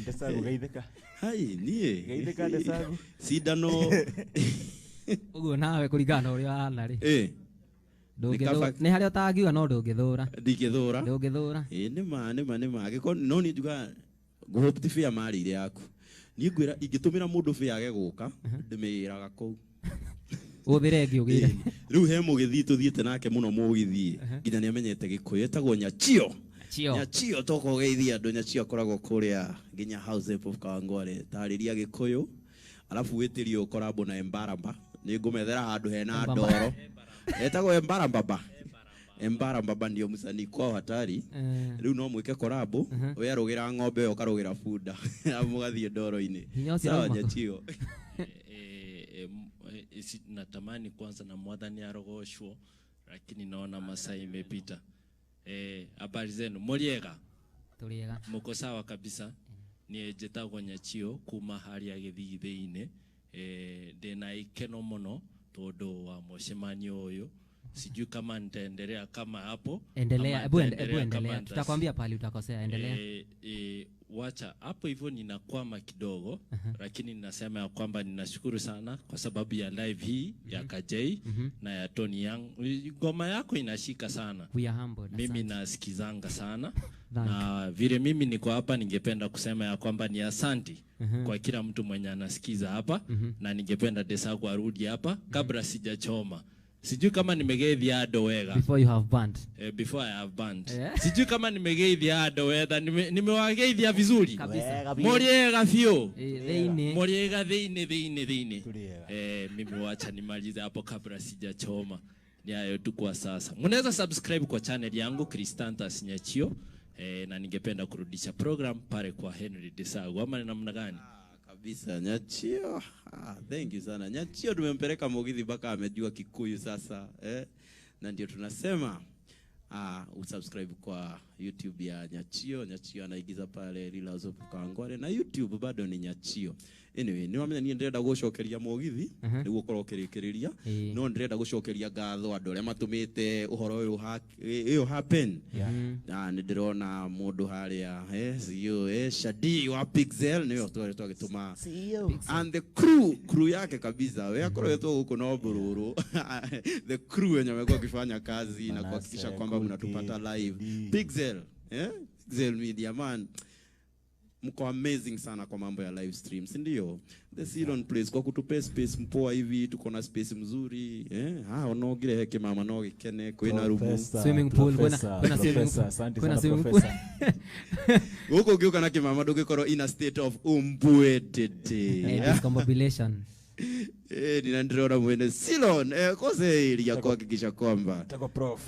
ndecagu geithĩka hai niĩ geithĩka ndecagu cindano ũguo nawe kũringana na ũrĩa ũhana rĩ nĩ harĩa ũtangiuga no ndũngĩthũra ndingĩthũra ndũngĩthũra nĩma nĩma nĩma angĩkorwo no niĩ njugaga ngũhope ti fair marĩire yaku niĩ ngwĩra ingĩtũmĩra mũndũ fair age gũka ndĩmĩraga kũu ũthĩre ĩngĩ ũgĩre rĩu he mũgĩthii tũthiĩte nake mũno mũgĩthii nginya nĩamenyete Gĩkũyũ etagwo Nyachio Nyachio toka ũgeithia andũ Nyachio akoragwo kũrĩa nginya House of Kawangware tarĩria Gĩkũyũ alafu wĩtĩrio korabo na Embaramba nĩ ngũmethera handũ hena ndoro etagwo Embarambaba Embarambaba ndio msanii kwao hatari rĩu no mwĩke korabo we arũgĩra ng'ombe we ũkarũgĩra bunda mũgathiĩ ndoro-inĩ sawa Nyachio natamani kwanza na mwathani arogoshwo lakini naona masaa imepita. Habari zenu muriega turiega muko sawa kabisa ni njitagwo Nyachio kuma haria gĩthii-inĩ ndina ikeno muno tondu wa mũcemanio ũyũ sijui kama nitaendelea kama hapo endelea hebu endelea tutakwambia pale utakosea endelea wacha hapo hivyo ninakwama kidogo lakini ninasema ya kwamba ninashukuru sana kwa sababu ya live hii ya Kajei na ya Tony Young. Ngoma yako inashika sana. We are humble. Mimi nasikizanga sana na vile mimi niko hapa ningependa kusema ya kwamba ni asanti kwa kila mtu mwenye anasikiza hapa na ningependa Desagu arudi hapa kabla sijachoma. Sijui kama nimegeithia andũ wega. Before you have banned. Before I have banned. Yeah. Sijui kama nimegeithia andũ wega, nimewageithia vizuri. Kabisa. Muriega biũ. Thĩinĩ. Muriega thĩinĩ thĩinĩ thĩinĩ. Mimi wacha nimalize hapo kabla sijachoma. Ni hayo tu kwa sasa. Mnaweza subscribe kwa channel yangu Christantus Nyachio. Na ningependa kurudisha program pale kwa Henry Desagu. Ama ni namna gani? Kabisa Nyachio. Thank you sana. Nyachio tumempeleka Mugithi mpaka amejua Kikuyu sasa Na ndio tunasema usubscribe kwa YouTube ya Nyachio. Nyachio anaigiza pale Lila of Kawangware na YouTube bado ni Nyachio. Anyway, ni wamenya ni ndĩrenda gũcokeria Mugithi nĩguo ũkorwo ũkĩrĩkĩrĩria no ndĩrenda gũcokeria ngatho andũ arĩa matũmĩte ũhoro ũyũ ũyũ happen. Na nĩ ndĩrona mũndũ harĩa CEO Shadi wa Pixel nĩwe twagĩtũma and the crew yake kabisa we akorwo yetwo gũkũ no mbururu the crew wenye wamekuwa wakifanya kazi na kuhakikisha kwamba mnatupata live. Pixel Pixel Media man. Mko amazing sana kwa mambo ya live stream, si ndio? The Ceylon Place kwa kutupea space mpoa hivi, tuko na space mzuri onogire heke mama no gikene kwina rumu swimming pool, kuna swimming pool, asante kuna sana swimming pool. professor. Huko ukiuka na kimama ndũngĩkorwo in a state of umbwetete. Discombobulation. Nina ndĩrona mwene Ceylon kose area kuhakikisha kwamba Tako prof.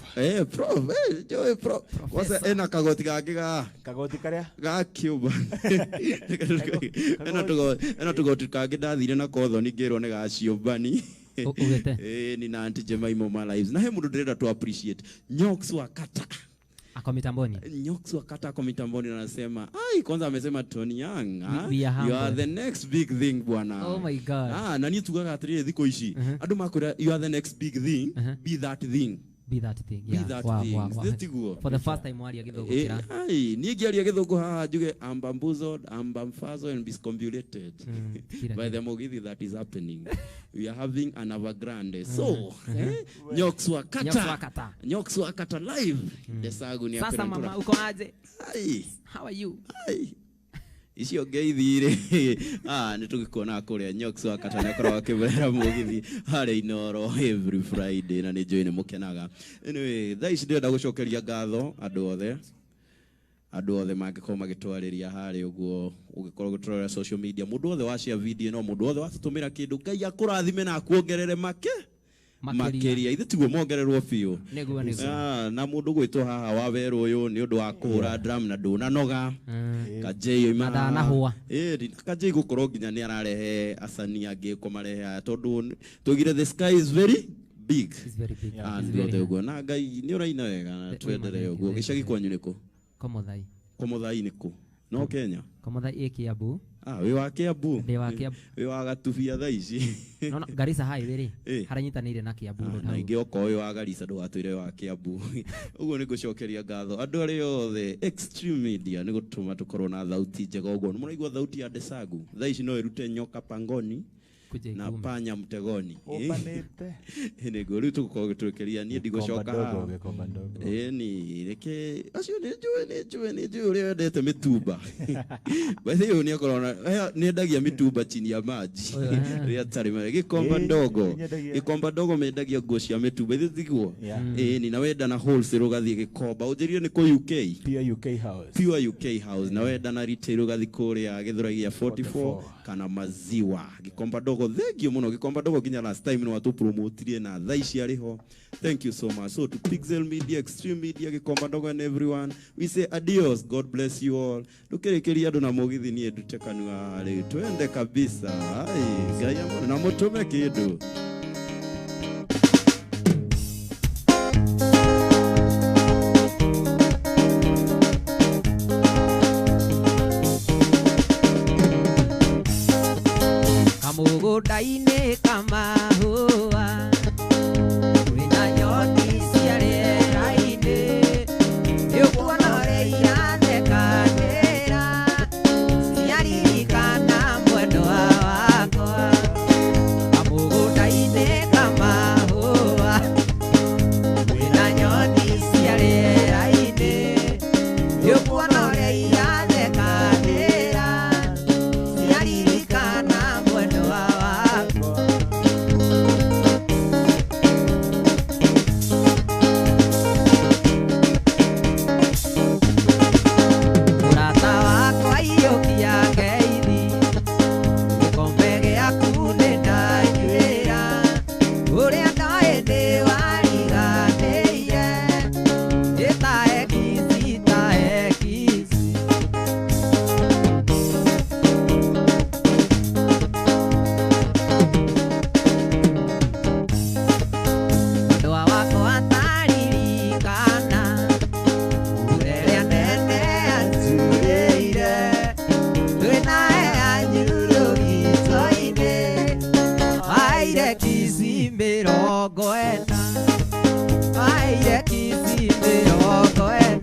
Prof, joe prof. Kwanza ena kagoti gake ga kagoti karia ga Cuba. Ena tugoti kangĩ ndathire na kothoni ngĩrwo nĩ ga ciũmbani. Ugete. Nina Aunty Jemima ma lives. Na he mũndũ ndĩrenda to appreciate. Nyox wa Kata. Ako mitamboni. Nyox wa Kata ako mitamboni na anasema, ai kwanza amesema Tony Young, We are you are humble. the next big thing bwana. Oh my God. Na niĩ tugaga atĩrĩrĩ thikũ ici. Andũ makwĩra you are the next big thing, be that thing. Be that thing. Be Yeah. that Wow, thing. wow, wow. Thĩ For the first time waria gĩthũngũ kĩra. Ai, niĩ ngĩaria gĩthũngũ haha njuge I'm bamboozled, I'm bamfazo and discombobulated by the mugithi that is happening. We are having an Evergrande. So, Nyox wa Kata. Nyox wa Kata. Nyox wa Kata live. Desagu ni Sasa mama uko aje? Ai. How are you? Ai. Icio ngeithire. Nĩ tũgĩkuona kũrĩa Nyox wa Kata nĩakoragwo akĩmũrehera mũgithi harĩa Inooro every Friday na nĩ njũĩ nĩ mũkenaga. Anyway, thaa ici ndĩrenda gũcokeria ngatho andũ othe. Andũ othe mangĩkorwo magĩtwarĩria harĩa ũguo ũgĩkorwo ũgĩtũrorera social media, mũndũ wothe wa share video no mũndũ wothe watũtũmĩra kĩndũ, Ngai akũrathime na akuongerere makĩria. Ithe tiguo mongererwo biũ. Nĩguo nĩguo. Na mũndũ gwĩtwo haha wa werũ ũyũ nĩ ũndũ wa kũhũra drum na ndũnanoga. Kajei oima Na ndanahũa. Kajei gũkorwo nginya nĩ ararehe acani angĩ kũmarehe aya tondũ tugire the sky is very big. It's very big. It's very ũguo. Na Ngai nĩ ũraina wega na twendelee ũguo. Gĩcagi kwanyu nĩ kũ? Komothai. Komothai nĩ kũ? No Kenya. Komothai ĩ Kiambu. Wĩ wa Kiambu. Ndĩ wa Kiambu. Wĩ wa Gatubia thaa ici. No no, Garissa highway rĩ haranyitanĩire na Kiambu. Na ingĩ okorwo wĩ wa Garissa ndũgatwĩre wĩ wa Kiambu. Ũguo nĩ ngũcokeria ngatho andũ arĩa othe Extreme Media nĩ gũtũma tũkorwo na thauti njega ũguo. Mũraigua thauti ya Desagu thaa ici no ĩrute nyoka pangoni na panya mtegoni. Ũmbanĩte. Nĩguo rĩu tũgũkorwo gĩtũrĩkĩria niĩ ndigũcoka haha. Gĩkomba ndogo. Ni reke acio nĩ njũĩ ũrĩa wendete mĩtumba. By the way nĩ akorwo nĩ endagia mĩtumba chini ya maji. Rĩrĩa tarĩ mare gĩkomba ndogo. Gĩkomba ndogo mendagia nguo cia mĩtumba ithe tiguo. Ni na wenda na wholesale ũgathiĩ gĩkomba. Ũnjĩrire nĩ kũ UK? Pure UK House. Pure UK House. Na wenda na retail ũgathiĩ kũrĩa Gĩthũrai gĩa 44 kana maziwa. Gĩkomba ndogo thank you muno. Gĩkomba ndogo nginya last time nĩ watũpromotirie na thaa ici arĩ ho. Thank you so much. So to Pixel Media, Extreme Media, Gĩkomba ndogo and everyone, we say adios. God bless you all. Ndũkĩrĩkĩria andũ na mũgithi niĩ ndute kanua rĩu. Twende kabisa. Ai, Ngai amũrĩ na mũtũme kĩndũ. Kamũgũnda-inĩ kamahũa kwĩna nyoni cia rĩera-inĩ nĩũkuona ũrĩa irathekanĩra ciaririkana mwendwa wakwa. Kamũgũnda-inĩ kamahũa kwĩna nyoni cia rĩera-inĩ nĩũkuona ũrĩa irathekanĩra ciaririkana mwendwa wakwa. Mũrata wakwa iyũkia ngeithi gĩkombe gĩaku nĩndanyuĩra ũrĩa ndoĩ nĩwariganĩire ĩtae kici tae kici. Mwendwa wakwa ataririkana mbura ĩrĩa nene anjurĩire twĩ nae anyurũgito-inĩ aire kici 40 aire kici 40.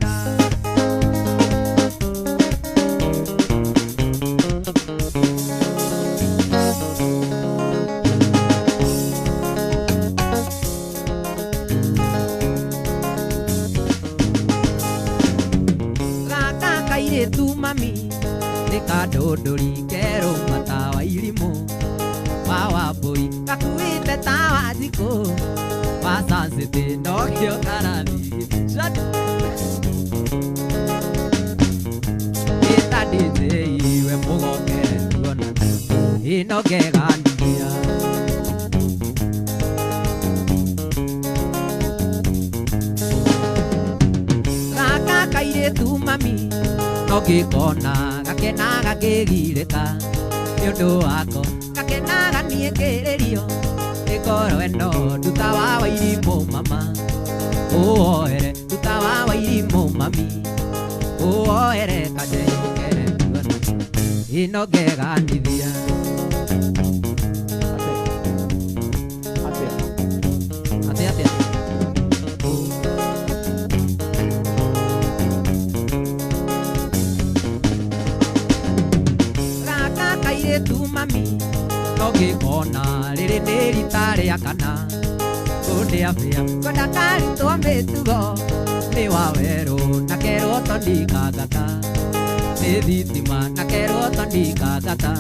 Gaka kairĩtu mami nĩ Nĩkandũndũri kerũ matawa irimũ wa wambũi gakuĩte tawa njikũ wa sansĩtĩ nokĩo karathiĩ ĩta DJ we mũgokere tuonana ĩno ngeganithia gaka kairĩtu mami no ngĩkona gakenaga ngĩgirĩka nĩ ũndũ wako gakenaga niĩ ngĩrĩrio nĩ ngoro ĩno nduta wa wairimũ mama ũwoere nduta wa wairimũ mami ũwoere kanjeyũkere tuona ĩno ngeganithia atĩ atĩa kairĩtu mami no ngĩkona rĩrĩ nĩ rita rĩa kana kũndĩa bĩa ngwenda karutwo mĩtugo nĩ wa werũ na kerwo to ndikangata nĩ thitima na kerwo to ndikangata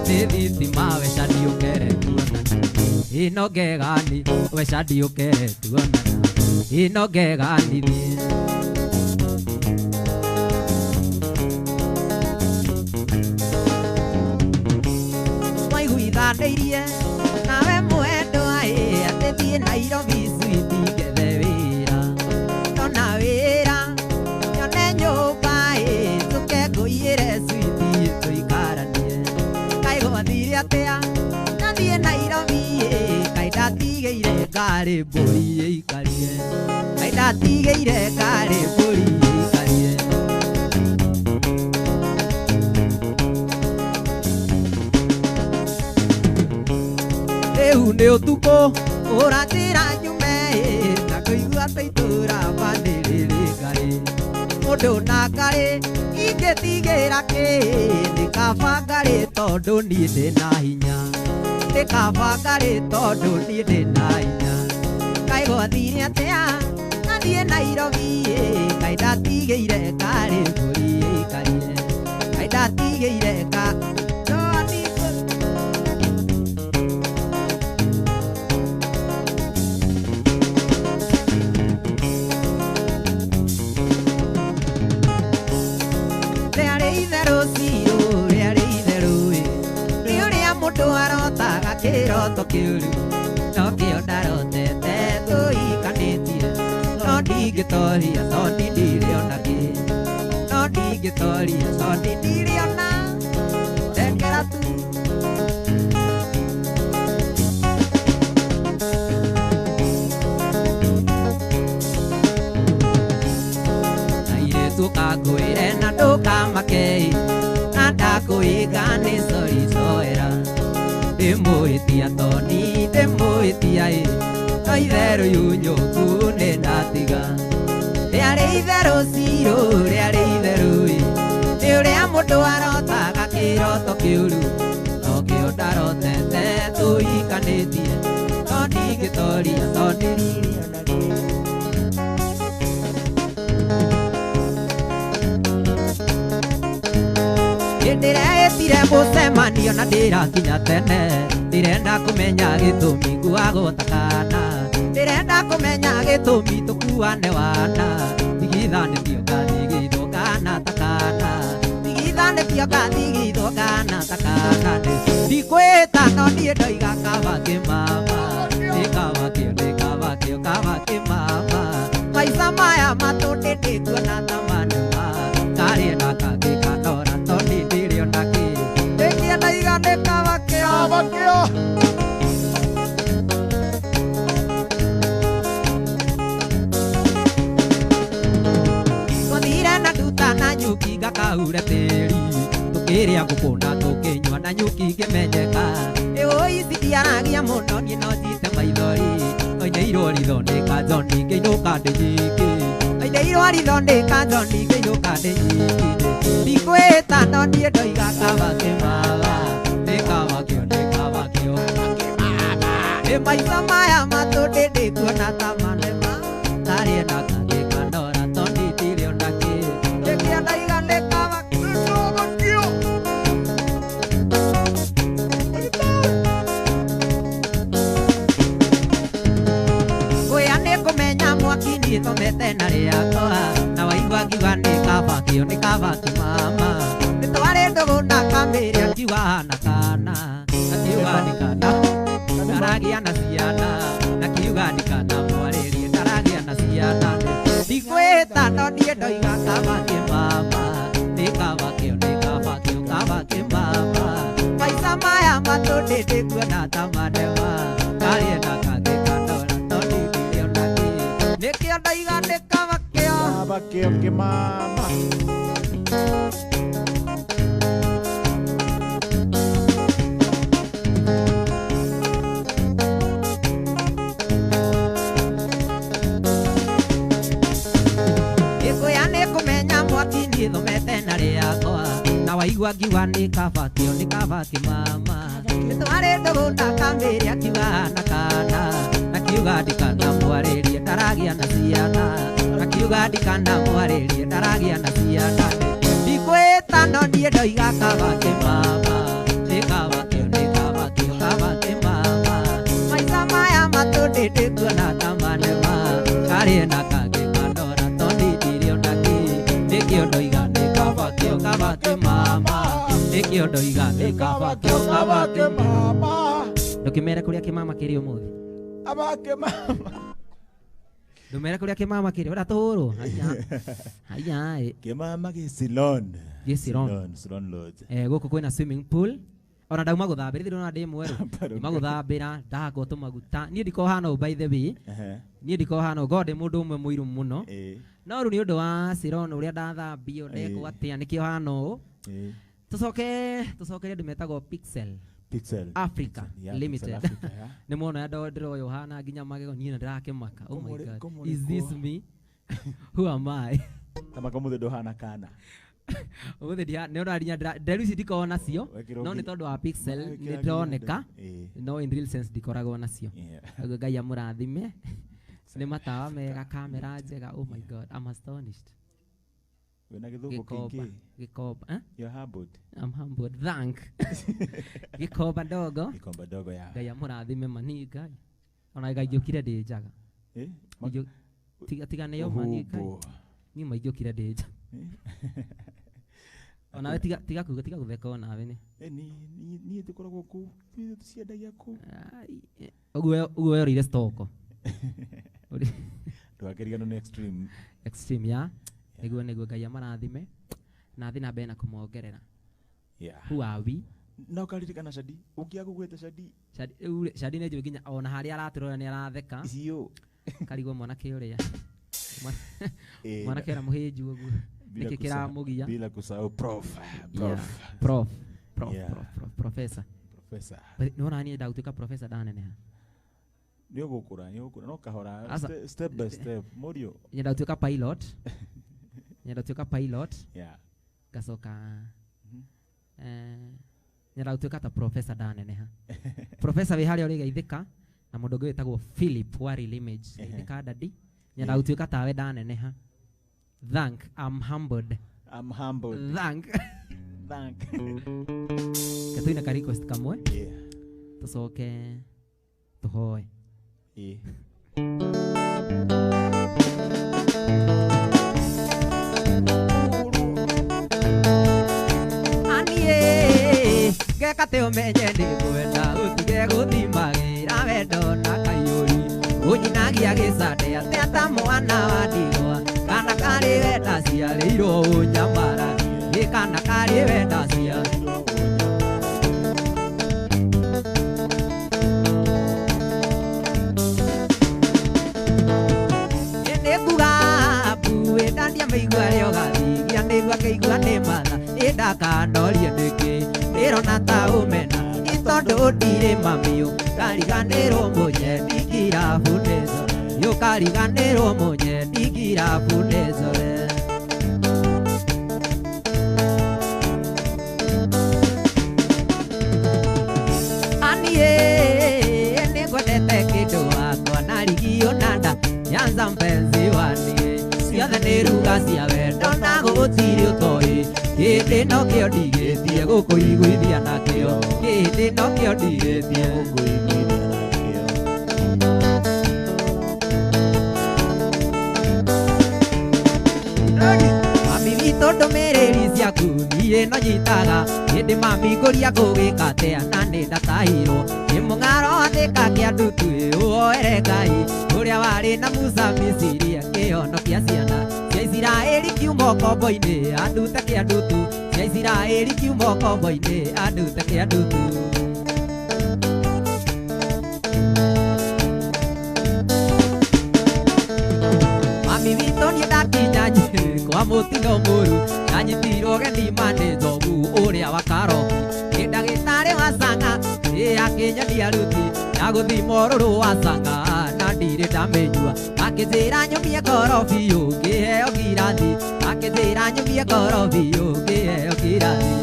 nĩ thitima weca ndiũkere tuonana ĩno ngegani weca ndiũkere tuonana ĩno ngeganithie Nĩirie nawe mwendwa ĩ atĩ thiĩ Nairobi switi ngethe wĩra ndona wĩra nyone nyũmba ĩ njũke ngũiyĩre switi tũikaranie kaĩ gwathire atĩa ndathiĩ Nairobi ĩ kaĩ ndatigĩire ngarĩ mbũri ĩikarie kaĩ ndatigĩire ngarĩ mbũri ĩikarie Rĩu nĩ ũtukũ ũranjĩra nyume na kũigua ta itũra banĩrĩrĩ ngarĩ mũndũ na ngarĩ ingĩtigĩra kĩ nĩ kaba ngarĩ tondũ niĩ ndĩna hinya nĩ kaba ngarĩ tondũ niĩ ndĩna hinya kaĩ gwathire atĩa ndathiĩ Nairobi kaĩ ndatigĩire ngarĩ mbũri ĩikarie kaĩ ndatigĩire ka arotaga kĩroto kĩũru nokĩo ndarotete tũikanĩtie no ndingĩtoria tondũ ndirĩ ona kĩ no ndingĩtoria tondũ ndirĩ ona ndekera tu airĩtu ũkangũĩre na ndũkamake na ndakũĩga nĩ sori coera ndĩmũhĩtia toni ndĩmũhĩtia ĩ no itherũ yunyũku nĩ ndatiga rĩarĩ itherũ cirũ rĩarĩ itherũ ĩ nĩ ũrĩa mũndũ arotaga kĩroto kĩũru nokĩo ndarotete tũikanĩtie no ndingĩtoria tondũ ndirĩ ona kĩ Ndĩretire mũcemanio na ndĩrakinya tene ndĩrenda kũmenya gĩtũmi nguagwo ta kana ndĩrenda kũmenya gĩtũmi tũkuane wana tigithanĩtio ngathigithwo kana ta kana tigithanĩtio ngathigithwo kana ta kana ndikwĩta no niĩ ndoiga kaba kĩmama nĩ kaba kĩo nĩ kaba kĩo kaba kĩmama maica maya matũ ndĩkuona ta manema karĩ na kangĩ kanora tondũ ndirĩ ona kĩ ndĩkĩenda iga nĩ kaba kĩo Twathire na nduta na nyuki ngakaure tĩri tũkĩrĩa ngũkũ na tũkĩnyua na nyuki ngĩmenyeka ĩũ ici ndiaragia mũno niĩ no njite maithori oinĩirwo ritho nĩ kanjoni ngĩinũka ndĩ nyingĩ oinĩirwo ritho nĩ kanjoni ngĩinũka ndĩ nyingĩ ndikwĩta no niĩ ndoiga kaba kĩmama nĩ kaba kĩo nĩ kaba kĩo nĩ maica maya matũ ndĩkuona ta manema tarĩ na kangĩ kanora tondũ ndirĩ ona kĩ ndĩkĩenda iga nĩ kaba kĩo. kaba kĩmama nĩ twarĩ ndũgũ na kamĩrĩ akiuga na kana akiuga ndikana ndaragĩa na ciana na kiuga ndikana mwarĩrie ndaragĩa na ciana ndikwĩhĩta no niĩ ndoiga kaba kĩmama nĩ kaba kĩo nĩ kaba kĩo kaba kĩmama maica maya matũ ndĩkuona ta manema karĩe na kangĩ kandora no ndirĩ ona kĩ nĩkĩo ndoiga nĩ kaba kĩo kaba kĩo kĩmama Gĩkũya nĩ kũmenya mwaki niĩ thomete na rĩakwa na waigua ngiuga nĩ kaba kĩo nĩ kaba kĩmama nĩ twarĩ ndũgũ na kamĩrĩ akiuga na kana na kiuga ndikana mwarĩrie ndaragĩa na ciana na kiuga ndikana mwarĩrie ndaragĩa na ciana ndikwĩta no niĩ ndoiga kaba kĩmama nĩ kaba kĩo nĩ kaba kĩo kaba kĩmama maica maya matũ ndĩkuona ta manema karĩe na kangĩ kandora tondũ ndirĩ ona kĩ nĩkĩo ndoiga nĩ kaba kĩo kaba kĩmama nĩkĩo ndoiga nĩ kaba kĩo kaba kĩmama ndũkĩmere kũrĩa kĩmama kĩrĩ ũmũthĩ aba kĩmama ndũmere kũrĩa kĩmama kĩrĩ ũrĩa tũhũrwo haya haya kĩmama gĩ Ceylon gĩ Ceylon Ceylon Lodge gũkũ kwĩna swimming pool ona ndauma gũthambĩra ithĩ ndĩrona ndĩ mwerũ ndauma gũthambĩra ndahakwo tũmaguta niĩ ndikoragwo hana ũũ by the way niĩ ndikoragwo hana ũũ ngoragwo ndĩ mũndũ ũmwe mũirũ mũno no rĩu nĩ ũndũ wa Ceylon ũrĩa ndathambio ndekwo atĩa nĩkĩo hana ũũ tũcoke tũcokerie andũ metagwo Pixel Pixel Africa yeah, Limited. Pixel Africa, yeah. Nĩ mwona ndĩroya ũhana nginya magego niĩ na ndĩrakĩmaka. Oh my God, is this me? Who am I? Kama komuthĩ ndũhana kana Ũmũthĩ nĩ ũrarinya nderu ici ndikoragwo nacio no nĩ tondũ wa Pixel nĩ ndĩroneka no in real sense ndikoragwo nacio. Ũguo Ngai amũrathime nĩ matawa mega kamera njega. Oh my God, I'm astonished. Wĩna gĩthũngũ kĩingĩ. Gĩkomba, eh? You're humbled. I'm humbled. Thank. Gĩkomba ndogo. Gĩkomba ndogo ya. Ngai amũrathime mani Ngai. Ona Ngai ingĩũkire ndĩ njaga. Eh? Tiga nĩyo mani Ngai. Niĩ ma ingĩũkire ndĩ njaga. Onawe tiga tiga kuga tiga gũtheka onawe nĩ. Niĩ tũkoragwo kũu. Niĩ tũciendagia kũu. Ũguo ũguo weroire stock. Ndũgakĩriganĩrwo nĩ extreme. Extreme ya. Nĩguo nĩguo Ngai amarathime na thiĩ na mbere na kũmongerera. Yeah. Who are we? Na ũkaririkana Shadi, ũngĩaga gũgwĩta Shadi. Shadi Shadi nĩ njũĩ nginya ona harĩa aratũrora nĩ aratheka. Icio. Karigwo mwanake ũrĩa. Mwanake ũrĩa mũhĩnju ũguo. Nĩkĩ kĩramũgia? Bila kusahau prof. Prof. Prof. Prof. Professor. Professor. Nĩ wona niĩ ndagũtuĩka professor ndaneneha. Nĩ ũgũkũra, nĩ ũgũkũra no kahora step by step. Mũriũ. Nyenda gũtuĩka pilot. Nyenda gũtuĩka pilot. Yeah. Ngacoka nyenda gũtuĩka ta professor ndaneneha. Professor wĩ harĩa ũrĩ geithĩka na mũndũ ũngĩ wĩtagwo Philip wa Real Image. Geithĩka dadi. Nyenda gũtuĩka tawe ndaneneha. Thank, I'm humbled. I'm humbled. Thank. Thank. Katuina ka request kamwe. Yeah. Tucoke tuhoe. Yeah. Anie ngekate umenye ndikwenda utige guthimagira wendo na kaiyũri ũnyinagia gĩcande atĩa ta mwana wa ndigwa kana karĩ wenda ciarĩirwo ũnyamara ĩ kana karĩ wenda ciarĩirwo nĩnguga mbu ĩndandia mĩigua rĩo gathigia nĩguo akĩigua nĩ matha ĩndakanorie nĩkĩ ndĩrona ta ũmena nĩ tondũ ndirĩ mamiũ kariganĩrwo mũnyendi kirabu nĩzo yũkariganĩrwo mũnyendi kirabu nĩzore. Anie nĩngwendete kĩndũ wakwa na rigio na nda nyanza mpenzi wanie ciothe nĩ ruga cia wendo na gũtirĩ ũtoĩ kĩndĩ no kĩo ndigĩtie gũkũiguithia nakĩo kĩndĩ no kĩo ndigĩtie gũkũiguithia nakĩo. Mami witũ witũ ndũmĩrĩri ciaku niĩ no nyitaga hĩndĩ mami ngũria ngũgĩka atĩa na nĩ ndatahirwo nĩ mũng'aro athĩka kĩa ndutu ũhoere Ngai ũrĩa warĩ na Musa Misiri akĩhonokia ciana cia Isiraeli kiuma ũkombo-inĩ andute kĩa ndutu cia Isiraeli kiuma ũkombo-inĩ andute kĩa ndutu. Mami witũ niĩ ndakinya Nyĩrĩ kwa mũtino mũru ndanyitirwo gĩthima nĩ njogu ũrĩa wa Karobi nĩ ndagĩtarĩ wa Sanga ĩ akĩnyonia ruti ya gũthima ũrũrũ wa Sanga na ndirĩ ndamĩnyua akĩnjĩra nyũmie ngoro biũ ngĩheo ngirathi akĩnjĩra nyũmie ngoro biũ ngĩheo ngirathi.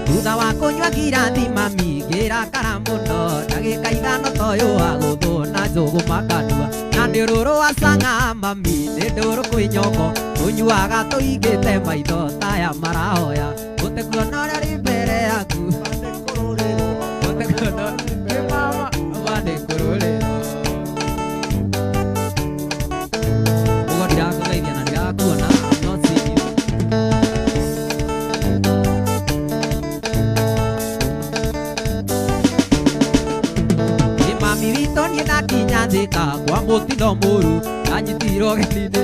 Thutha wa kũnyua ngirathi mami ngĩrakara mũno ndagĩka ithano toyũ agũthwo na njũgũ makanua na nĩ ũrũrũ wa Sanga mami nĩ ndũrũ kwĩ nyongo tũnyuaga tũhingĩte maitho taya marahoya gũtekuona ũrĩa rĩ mbere yaku gũtekuona nĩ mama mandĩkũrũrĩrwo ũguo ndirakũgeithia na ndirakuona I'm not seeing you. Mami witũ niĩ ndakinya Thĩka kwa mũtino mũru ndanyitirwo gĩthindĩ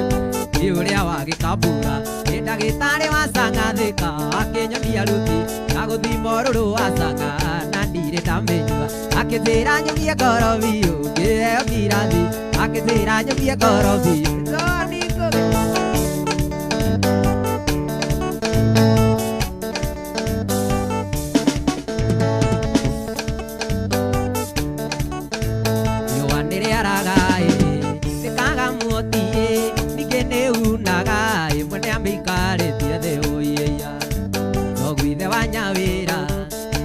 nĩ ũrĩa wa gĩkambura nĩ ndagĩtarĩ wa Sanga Thĩka akĩnyonia ruti ya gũthima ũrũrũ wa Sanga na ndirĩ ndamĩnyua akĩnjĩra nyũmie ngoro biũ ngĩheo ngirathi akĩnjĩra nyũmie ngoro biũ Johnny Ngũgĩ. Riũa nĩrĩaraga ĩ rĩkaga muoti ĩ ningĩ nĩunaga ĩ mwene amĩikarĩtie thĩ ũiĩia thoguo ithe wa Nyawĩra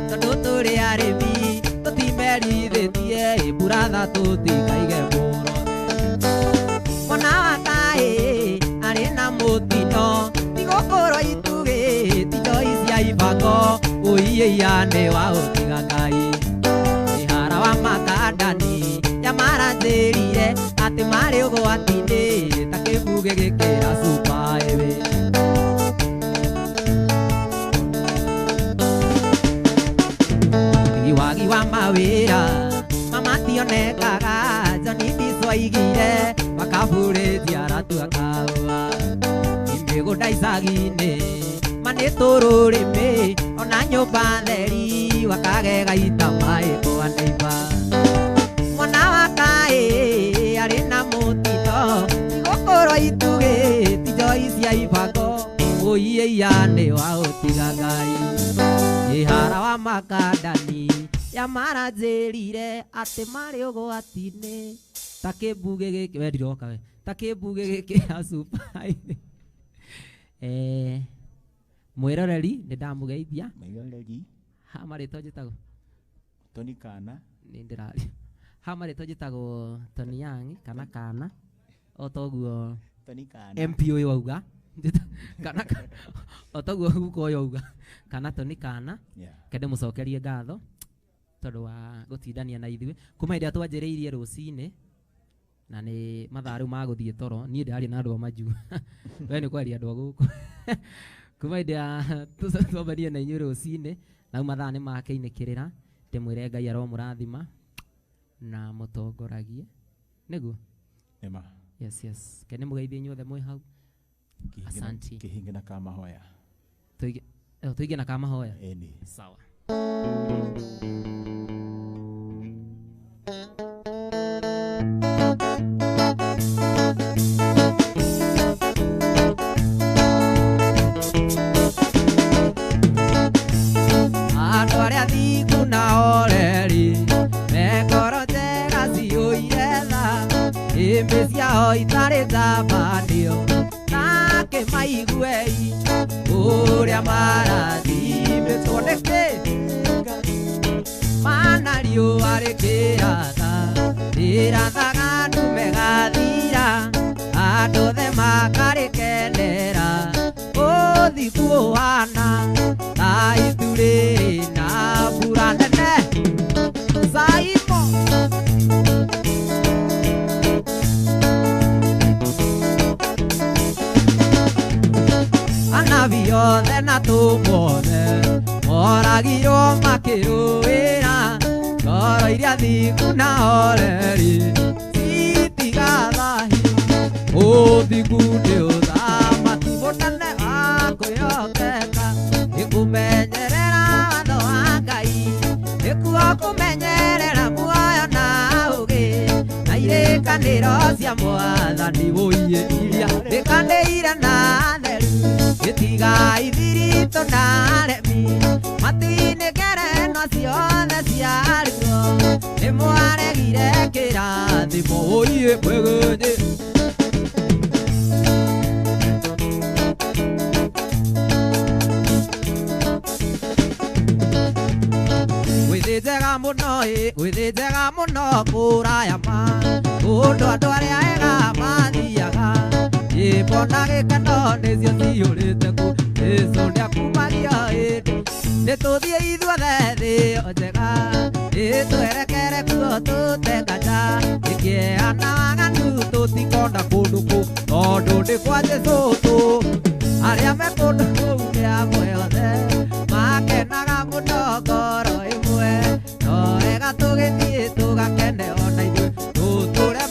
tondũ tũrĩ arĩmi tũtimerithĩtie ĩ mburatha tũtikaige mũro mwana wa kaĩ arĩ na mũtino tigũkũrwo itugĩ ti njoi cia ibango ũiĩia nĩ wa ũtiga Ngai Ihara wa makandani yamaranjĩrire atĩ marĩ ũgwati-inĩ ta kĩbugĩ gĩkĩra cuba ĩwĩ. Wagi wa mawĩra mama tionekaga Johnny Biswaigire makaburĩtie aratua kahũa mĩgũnda icagi-inĩ ma nĩ tũrũrĩmĩ ona nyũmba theri wakagega ita maĩ kwa neighbor mwana wa kaĩ arĩ na mũtino tigũkũrwo itugĩ ti njoi cia ibango ũiĩia nĩ wa ũtiga Ngai Ihara wa makandani yamaranjĩrire atĩ marĩ ũgwati-inĩ ta kĩmbugĩ gĩkĩ we ndiroka we ta kĩmbugĩ gĩkĩ ya cuba-inĩ. Mwĩroreri nĩ ndamũgeithia Mwĩroreri ha marĩtwa njĩtagwo Tony Kana nĩ ndĩraria ha marĩtwa njĩtagwo Tony Young kana Kana o toguo Tony Kana MP ũyũ auga kana o toguo guka ũyũ auga kana Tony Kana yeah. kende mũcokerie ngatho tondũ wa gũtindania na ithuĩ kuma hĩndĩ ĩrĩa twanjĩrĩirie rũcinĩ na nĩ mathaa rĩu ma gũthiĩ toro niĩ ndĩraria na andũ a majuu we nĩ kwaria andũ a gũkũ kuma hĩndĩ ya twambanie na inyuĩ rũcinĩ na rĩu mathaa nĩ makĩinĩkĩrĩra ndĩmwĩre Ngai aromũrathima na mũtongoragie nĩguo Nĩma yes yes kende mũgeithie inyuothe mwĩ hau Asanti. Kĩhinge na kamahoya tũige na kamahoya ĩni sawa. Andũ arĩa thingu na oreri mekoro njega ciyũire tha ĩmĩ ciao itarĩ njamanio nake maiguei ũrĩa marathimĩtwo nĩkĩ mana riũa rĩkĩratha rĩrathaga ndume gathira andũ othe makarĩkenera ũthingu ũhana ta itu rĩrĩ na mbura nene Saimo. Othe na tũmwothe moragirwo makĩrũĩra ngoro iria thingu na horeri citigathahi ũthingu nĩ ũthamaki mũnene wa kwĩhokeka nĩkũmenyerera watho wa Ngai nĩkuo kũmenyerera muoyo na ũũgĩ na irĩkanĩro cia mwathani wũiye iria rĩkanĩire na theru gĩtiga ithiritũ na aremi matu-inĩ ngerenwa ciothe ciaruo nĩmwaregire kĩrathimo wũiye mwĩgĩnyĩ Gwĩthĩnjega mũno ĩ gwĩthĩnjega mũno kũraya ma kũndũ andũ arĩa ega mathiaga nyĩmbo na gĩkeno nĩcio ciyũrĩte kũ Jesũ nĩakumagio ĩndĩ nĩtũthiĩ ithuothe thĩ ĩyo njega nĩtwerekere kuo tũte nganja gĩkĩeha na waganu tũtikona kũndũ kũ tondũ nĩ kwa Jesũ tũ arĩa me kũndũ kũu nĩ amwe othe makenaga mũno ngoro ĩmwe no wega tũgĩthiĩ tũgakene ona ithuĩ tũtũre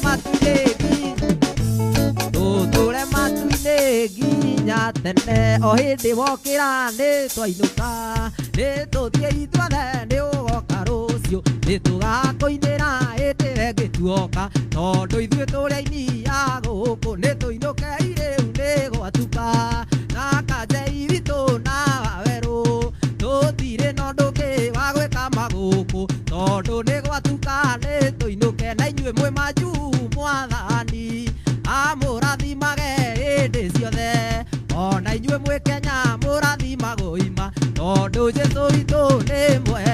matu-inĩ nginya tene o hĩndĩ wokĩra nĩ twainũka nĩ tũthiĩ ithuothe nĩ ũgoka rũciũ nĩ tũgakũinĩra hĩndĩ ĩngĩ tuoka tondũ ithuĩ tũrĩ aini a gũkũ nĩ tũinũkei rĩu nĩ gwatuka na kanjei witũ na wawerũ tũtirĩ na ũndũ ũngĩ wa gwĩka magũkũ tondũ nĩ gwatuka nĩ tũinũke na inyuĩ mwĩ majuu mwathani amũrathimage hĩndĩ ciothe ona inyuĩ mwĩ Kenya mũrathimagwo ima tondũ Jesũ witũ nĩ mwega.